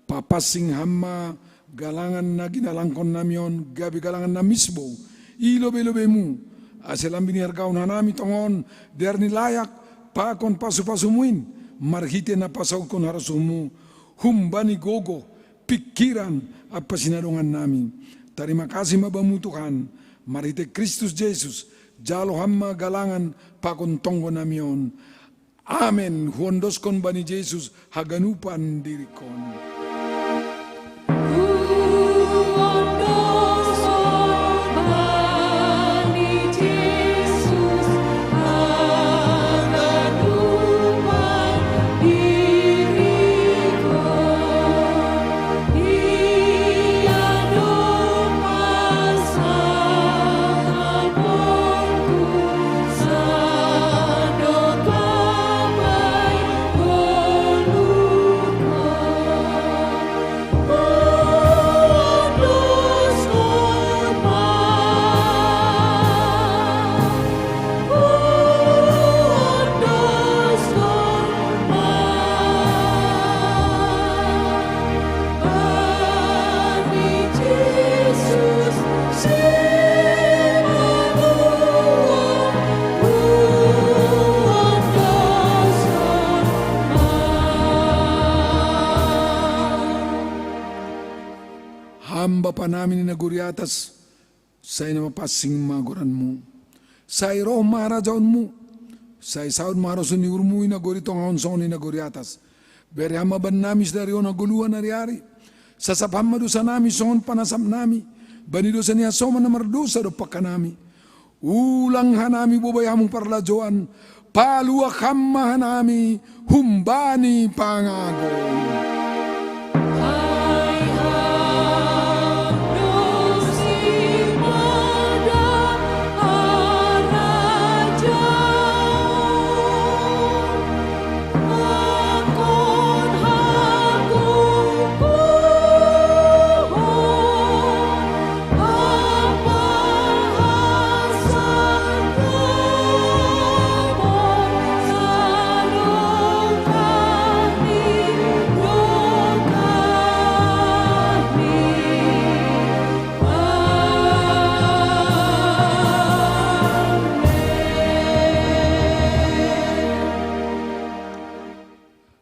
Papansing ham ma galangan na ginalangkon nami on gabe galangan na misbou i lobei-lobeimu, ase lambin ihargahon hanami tongon dear ni layak pakon pasu-pasumu in, marhite na pasautkon harosuhmu humbani gogoh, pingkiran ampa sinadongan nami. Tarima kasih ma Bamu Tuhan, marhite Kristus Jesus, jalo ham ma galangan pakon tonggo nami on. Amen. Huondoskon bani Jesus haganupan dirikkon. Ham Bapa nami na di nagori atas, sai na mapansing ma goranmu. Sai roh ma harajaonmu. Sai saut ma harosuh ni uhurmu i nagori tonga on songon i nagori atas. Bere ham ma bannami sadari on hagoluhan ari-ari. Sasap ham ma dosanami songon panasap nami bani dosa ni hasoman na mardosa dompak hanami. Ulang hanami bobai hamu parlajouan, paluah ham ma hanami humbani pangago.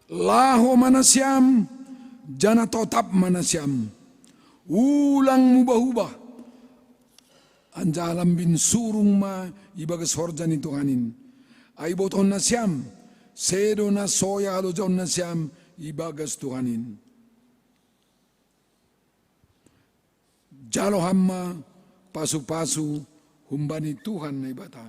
Laho ma nasiam, janah totap ma nasiam. Ulang mubah-ubah, anjaha lambin surung ma ibagas horja ni Tuhan in. Ai ibotohon nasiam, sedo na soya halojaon nasiam ibagas Tuhan in. Jalo ham ma pasu-pasu humbani Tuhan Naibata.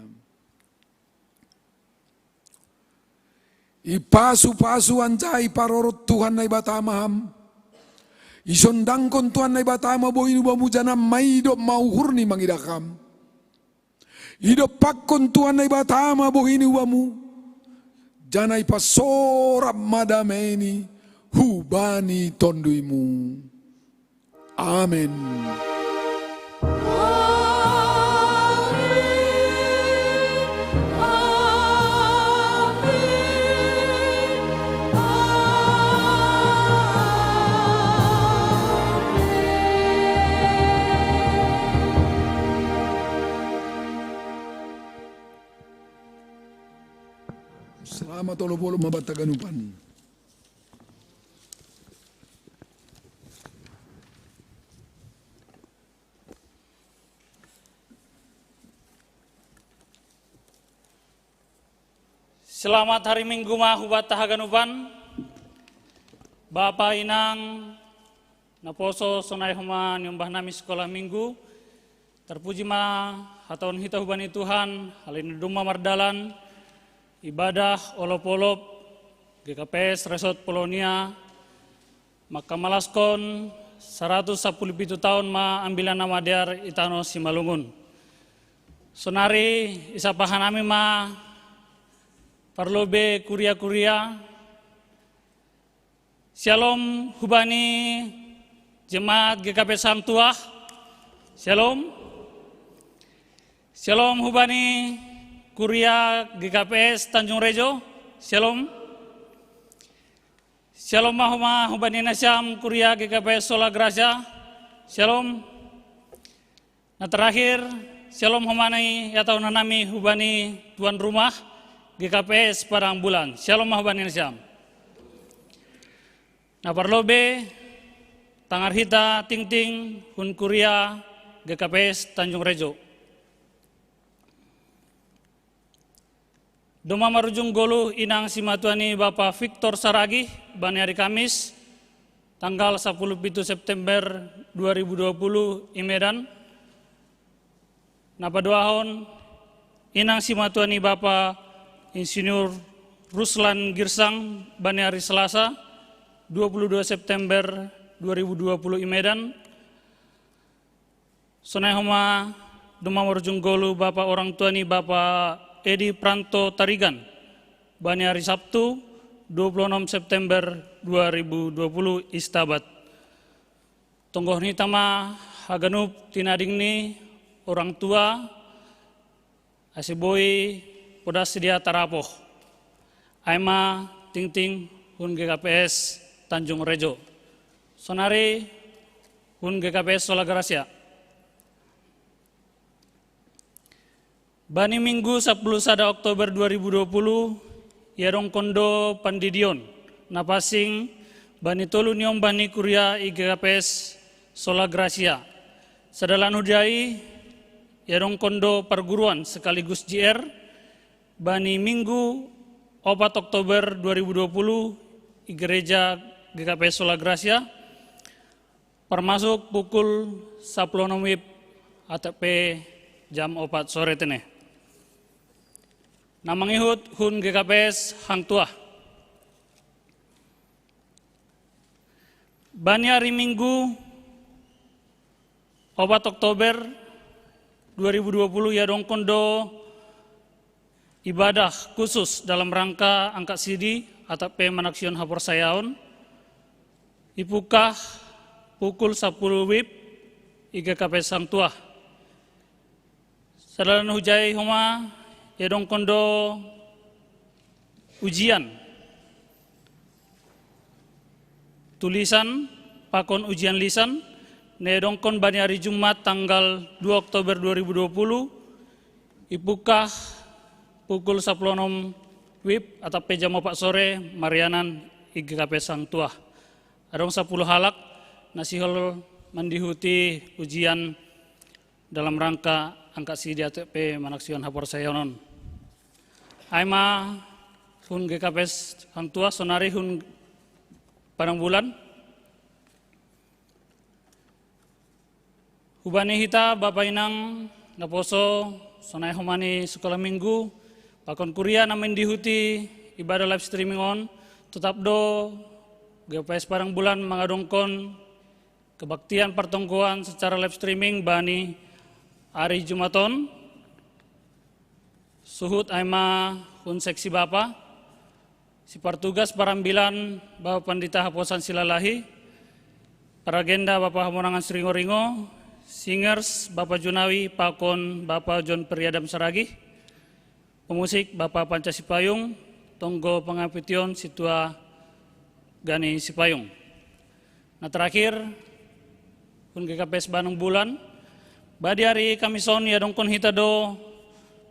Ipasu-pasu anjaha iparorot Tuhan Naibata ma ham. Isondangkon Tuhan Naibata ma bohi ni ubamu janah maidop ma uhurni mangidah ham. Idompakkon Tuhan Naibata ma bohi ni ubamu, janah ipasorap ma dameini hubani tonduimu. Amen. Selamat olob-olob ma banta haganupan. Selamat hari Minggu ma hubanta haganupan. Bapa, inang, naposo, sonai homa niombah nami sikolah Minggu. Tarpuji ma hataon hita hubani Tuhan, halani domma mardalan ibadah olop-olop G K P S Resort Polonia, mangkamalaskon saratus sampulu pitu taon ma Ambilan Namadear i tano Simalungun. Sonari isapa hanami ma parlobei kuria-kuria. Syalom hubani jemaat G K P S Hang Tuah. Syalom. Syalom hubani kuria G K P S Tanjung Rejo. Syalom. Syalom ma homa hubani nasiam kuria G K P S Sola Gracia. Syalom. Na terakhir, syalom homa ni hataon hanami hubani tuan rumah G K P S Padang Bulan. Syalom ma hubani nasiam. Na parlobei, tangar hita tingting hun kuria G K P S Tanjung Rejo. Domma marujung goluh inang simatua ni Bapa Victor Saragih bani ari Kamis, tanggal sampulu pitu September dua ribu dua puluh i Medan. Na paduahon, inang simatua ni Bapa Insinyur Ruslan Girsang bani ari Selasa, dua puluh dua September dua ribu dua puluh i Medan. Sonai homa domma marujung goluh Bapa orang tua ni Bapa Edi Pranto Tarigan bani ari Sabtu, dua puluh enam September dua ribu dua puluh i Stabat. Tonggohon hita ma haganup tinading ni orang tua, ase boi podas dia tarapoh. Ai ma tingting hun G K P S Tanjung Rejo. Sonari hun G K P S Sola Gracia. Bani Minggu sampulu sada Oktober dua ribu dua puluh, iadongkon do pandidion na pansing bani tolu ni ombah ni kuria i G K P S Sola Gracia. Sada lan hujai, iadongkon do parguruan sekaligus J R bani Minggu opat Oktober dua ribu dua puluh i gereja G K P S Sola Gracia, parmasuk pukul sampulu onom wib atap pe jam opat sore tene. Na mangihut hun G K P S Hang Tuah. Bani ari Minggu opat Oktober dua ribu dua puluh iadongkon do ibadah khusus dalam rangka angkat sidi atap pe manaksihon haporsayaon, ipukah pukul sampulu wib i G K P S Hang Tuah. Sada lan hujai homa iadongkon do ujian tulisan pakon ujian lisan na iadongkon bani ari Jumat tanggal dua Oktober dua ribu dua puluh, ipukah pukul sampulu onom wib atap pe jam opat sore marianan i G K P S Hang Tuah. Adong sampulu halak na sihol mandihuti ujian dalam rangka angkat sidi atap pe manaksihon haporsayaon on. Ai ma hun G K P S Hang Tuah, sonari hun Padang Bulan. Hubani hita bapa inang naposo, sonai homa ni sekolah Minggu pakon kuria na mandihuti ibadah live streaming on, totap do G K P S Padang Bulan mangadongkon kebaktian partonggoan secara live streaming bani ari Jumat on. Suhut ai ma hun seksi bapa, sipartugas parambilan Bapa Pandita Haposan Silalahi, paragenda Bapa Hamonangan Siringoringo, singers Bapa Junawi pakon Bapa John Periadam Saragih, pemusik Bapa Panca Sipayung, tonggo pangampition Situa Gani Sipayung. Na terakhir, hun G K P S Padang Bulan, badi ari Kamis on iadongkon hita do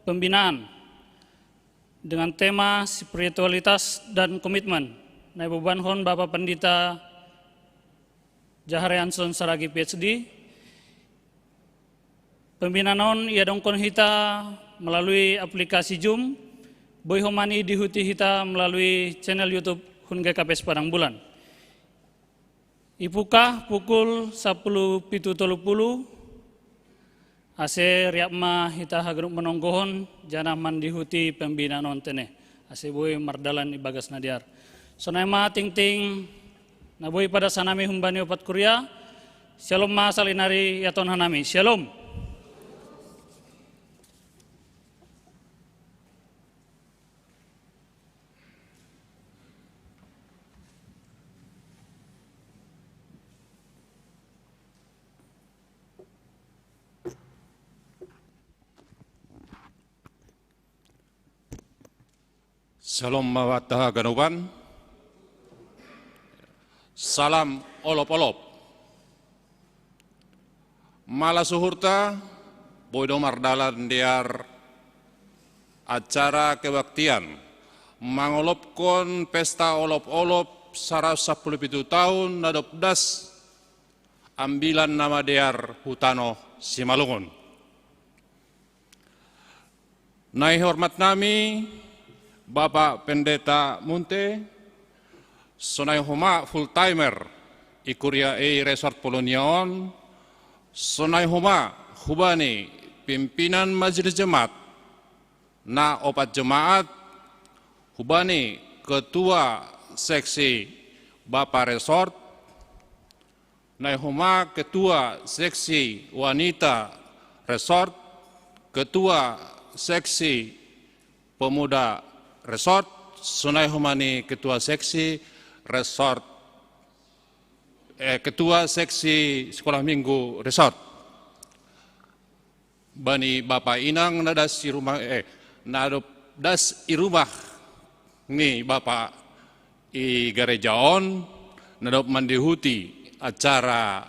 pembinaan dengan tema spiritualitas dan komitmen na ibobanhon Bapa Pandita Jahare Anson Saragih P H D. Pembinaan on iadongkon hita melalui aplikasi Zoom, boi homa ni dihuti hita melalui channel YouTube hun G K P S Padang Bulan. Ipukah pukul sampulu pitu tolu puluh Ase riap ma hita haganup manonggohon, janah mandihuti pembinaan on tene. Ase boi mardalan ibagas na dear. Sonai ma tingting, na boi padas hanami humbani ompat kuria, Shalom ma salinari iaton hanami. Shalom. Shalom ma banta haganupan. Salam olop-olop. Malas uhurta, boi do mardalan dear acara kebaktian mangolopkon pesta olop-olop saratus sampulu pitu taon na dob das ambilan na madear hu tanoh Simalungun. Na ihormat nami Bapak Pendeta Munte, sonai homa full timer i kuria i Resort Polonia on, sonai homa hubani pimpinan majelis jemaat, na opat jemaat, hubani ketua seksi Bapak Resort, sonai homa ketua seksi wanita Resort, ketua seksi pemuda Resort, sonai homa ni ketua seksi Resort, eh, ketua seksi sekolah minggu Resort. Bani bapa inang na das i rumah, eh, na dob das i rumah ni bapa i gareja on, na dob mandihuti acara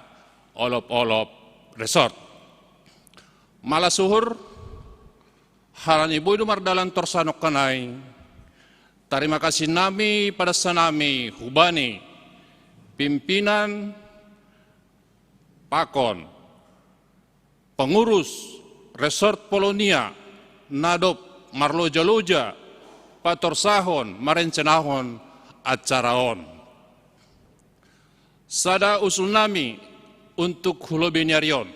olop-olop Resort. Malas uhur, halani boi do mardalan torus nongkan ai, tarima kasih nami padas hanami hubani pimpinan pakon pengurus Resort Polonia na dob marloja-loja patorsahon marencanahon acara on. Sada usul nami untuk hu lobei ni ari on.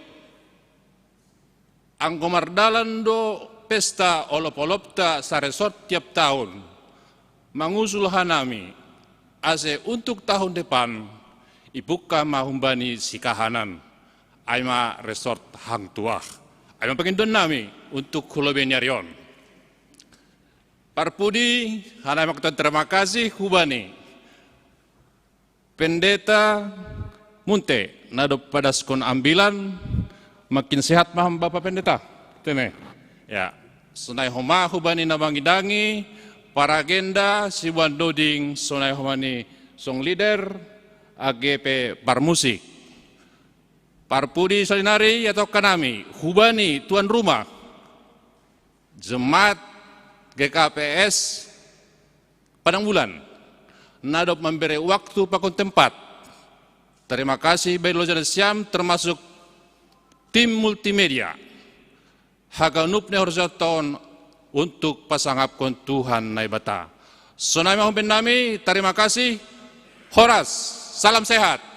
Anggo mardalan do pesta olop-olopta saresort tiap taon, mangusul hanami, ase untuk tahun depan, ipungka ma humbani sikahanan, ai ma Resort Hang Tuah. Ai ma pangindoan nami untuk hu lobei ni ari on. Parpudi, hanami mangkatahon terima kasih hubani Pendeta Munte, na dob padaskon ambilan, makin sehat ma ham Bapak Pendeta? Tene. Ya, sonai homa hubani na mangidangi paragenda siboan doding, sonai homa ni song leader, age pe parmusik. Parpudi salinari ihatahon hanami hubani tuan rumah, jemaat G K P S Padang Bulan, na dob mambere waktu pakon tempat. Terima kasih bagi loja nasiam, termasuk tim multimedia. Haganup ni horjahon untuk pasangapkon Tuhan Naibata. Sonai ma hubannami, terima kasih. Horas, salam sehat.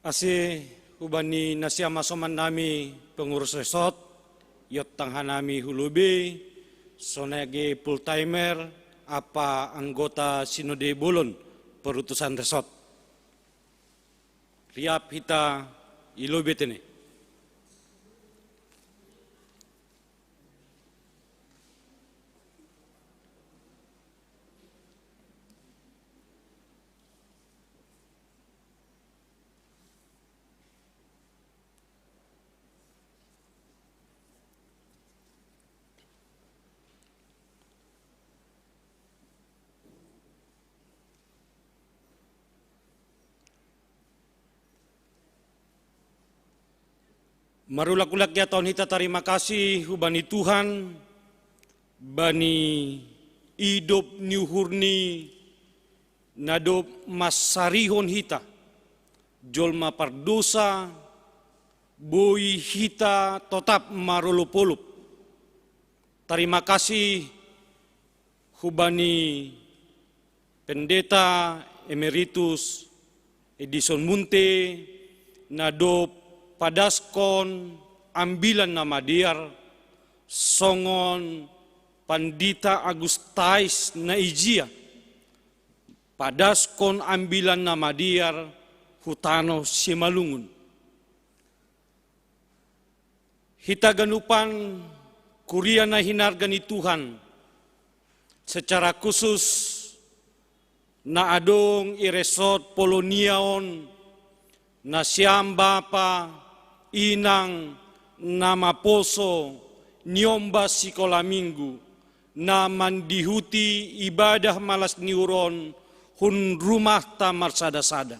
Ase hubani nasiam hasoman nami pengurus resort, iontang hanami hu lobei, sonai age full timer, ampa anggota sinode bolon perutusan resort. Riap hita i lobei tene. Marulak-ulak ihatahon hita tarima kasih hubani Tuhan, bani idop ni uhurNi na dob mansarihon hita, jolma pardousa, Boi hita totap marolop-olop. Tarima kasih hubani Pendeta Emeritus Edison Munte na dob padaskon Ambilan Namadear songon Pandita Agus Tais na ijia padaskon Ambilan Namadear hu tano Simalungun. Hita ganupan kuria na hinarga ni Tuhan, secara khusus na adong i resort Polonia on, nasiam bapa, inang, na maposo, niombas sikola minggu, na mandihuti ibadah malas ni uhur on hun rumahta marsada-sada.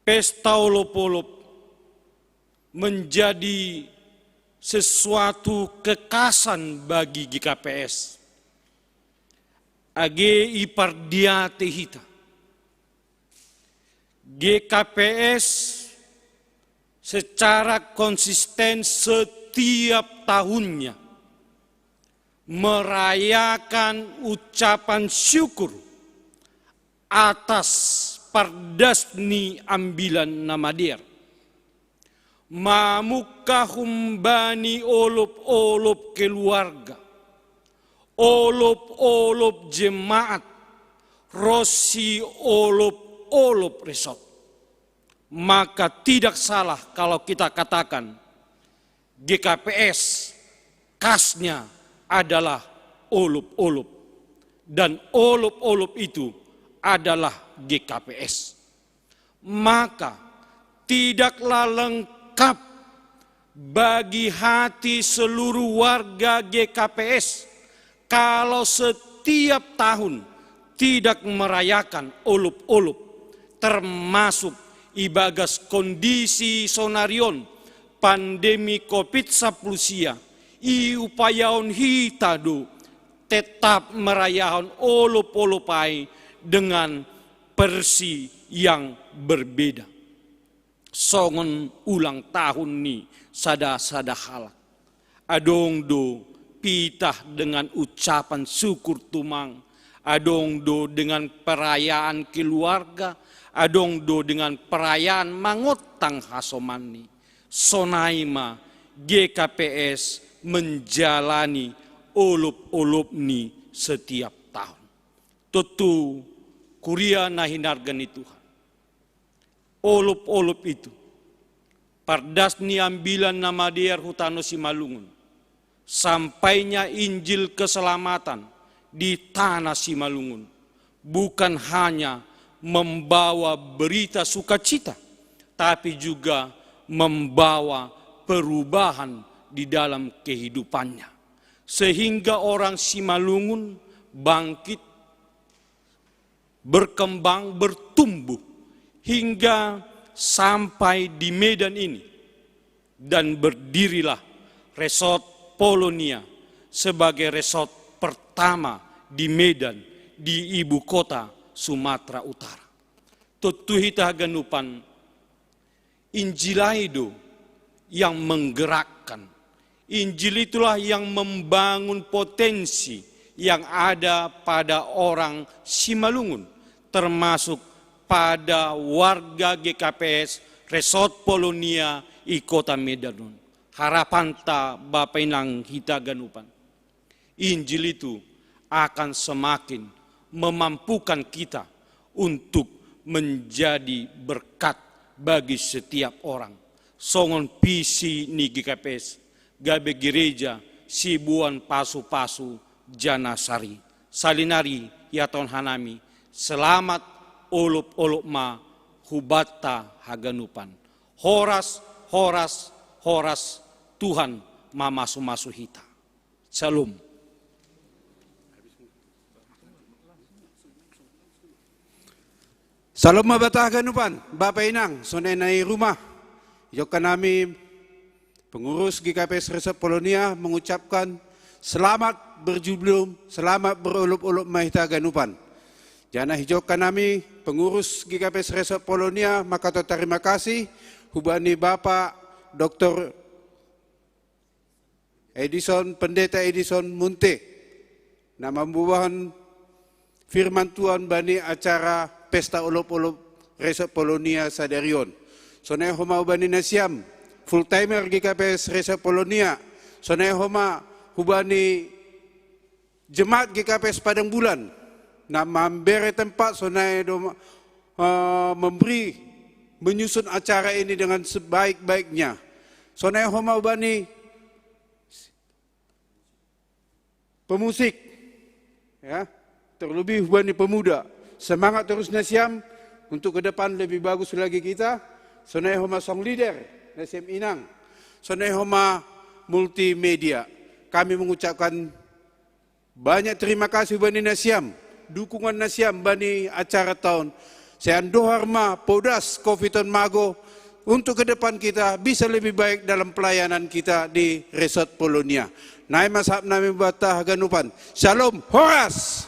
Pesta olop-olop menjadi sesuatu kekasan bagi G K P S. Age ipardiate hita, G K P S secara konsisten setiap tahunnya merayakan ucapan syukur atas pardas ni Ambilan Namadear, mamungka humbani olop-olop keluarga, olop-olop jemaat, ro si olop-olop resort. Maka tidak salah kalau kita katakan G K P S khasnya adalah olop-olop, dan olop-olop itu adalah G K P S. Maka tidaklah lengkap bagi hati seluruh warga G K P S kalau setiap tahun tidak merayakan olop-olop, termasuk ibagas kondisi sonari on pandemi covid sapuluh sia, iupayaon hita do tetap merayahon olop-olop ai dengan versi yang berbeda. Songon ulang tahun ni sada-sada halak, adong do pitah dengan ucapan syukur tumang, adong do dengan perayaan keluarga, adong do dengan perayaan mangontang hasomanni. Sonai ma G K P S menjalani olop-olopni setiap tahun. Tontu kuria na hinarga ni Tuhan, olop-olop itu, pardas ni Ambilan Namadear hu tano Simalungun, sampainya Injil keselamatan di tanah Simalungun, bukan hanya membawa berita sukacita, tapi juga membawa perubahan di dalam kehidupannya, sehingga orang Simalungun bangkit, berkembang, bertumbuh, hingga sampai di Medan ini, dan berdirilah Resort Polonia sebagai resort pertama di Medan, di ibu kota Sumatera Utara. Tontu hita haganupan, Injil ai do yang menggerakkan. Injil itulah yang membangun potensi yang ada pada orang Simalungun, termasuk pada warga G K P S Resort Polonia i Kota Medan on. Harapanta Bapa Inang hita ganupan, Injil itu akan semakin memampukan kita untuk menjadi berkat bagi setiap orang. Songon visi ni G K P S, gabe gereja siboan pasu-pasu Janasari. Salinari ihatahon hanami, selamat olop-olop ma hubanta haganupan. Horas, horas, horas, Tuhan mamasu-masu hita. Shalom. Shalom ma banta haganupan, Bapa Inang, sonai na i rumah. Ijonkan nami, pengurus G K P S Resort Polonia, mengucapkan selamat berjubileum, selamat berolop-olop ma hita haganupan. Janah ijonkan nami, pengurus G K P S Resort Polonia, mangkatahon tarima kasih hubani Bapak Doktor Edison, Pendeta Edison Munte, na mamboan firman Tuhan bani acara pesta olop-olop Resort Polonia sadari on. Sonai homa hubani nasiam, full timer G K P S Resort Polonia, sonai homa hubani jemaat G K P S Padang Bulan, na memberi tempat sonai do, eh, memberi, menyusun acara ini dengan sebaik-baiknya. Sonai homa hubani pemusik, ya, terlebih hubani pemuda. Semangat terus nasiam untuk ke depan lebih bagus lagi kita. Sonai homa song leader, nasiam inang. Sonai homa multimedia. Kami mengucapkan banyak terima kasih bani nasiam, dukungan nasiam bani acara taon. Sian dohar ma podas covid on mago, untuk ke depan kita bisa lebih baik dalam pelayanan kita di Resort Polonia. Nai ma sahap nami buat haganupan. Shalom, horas!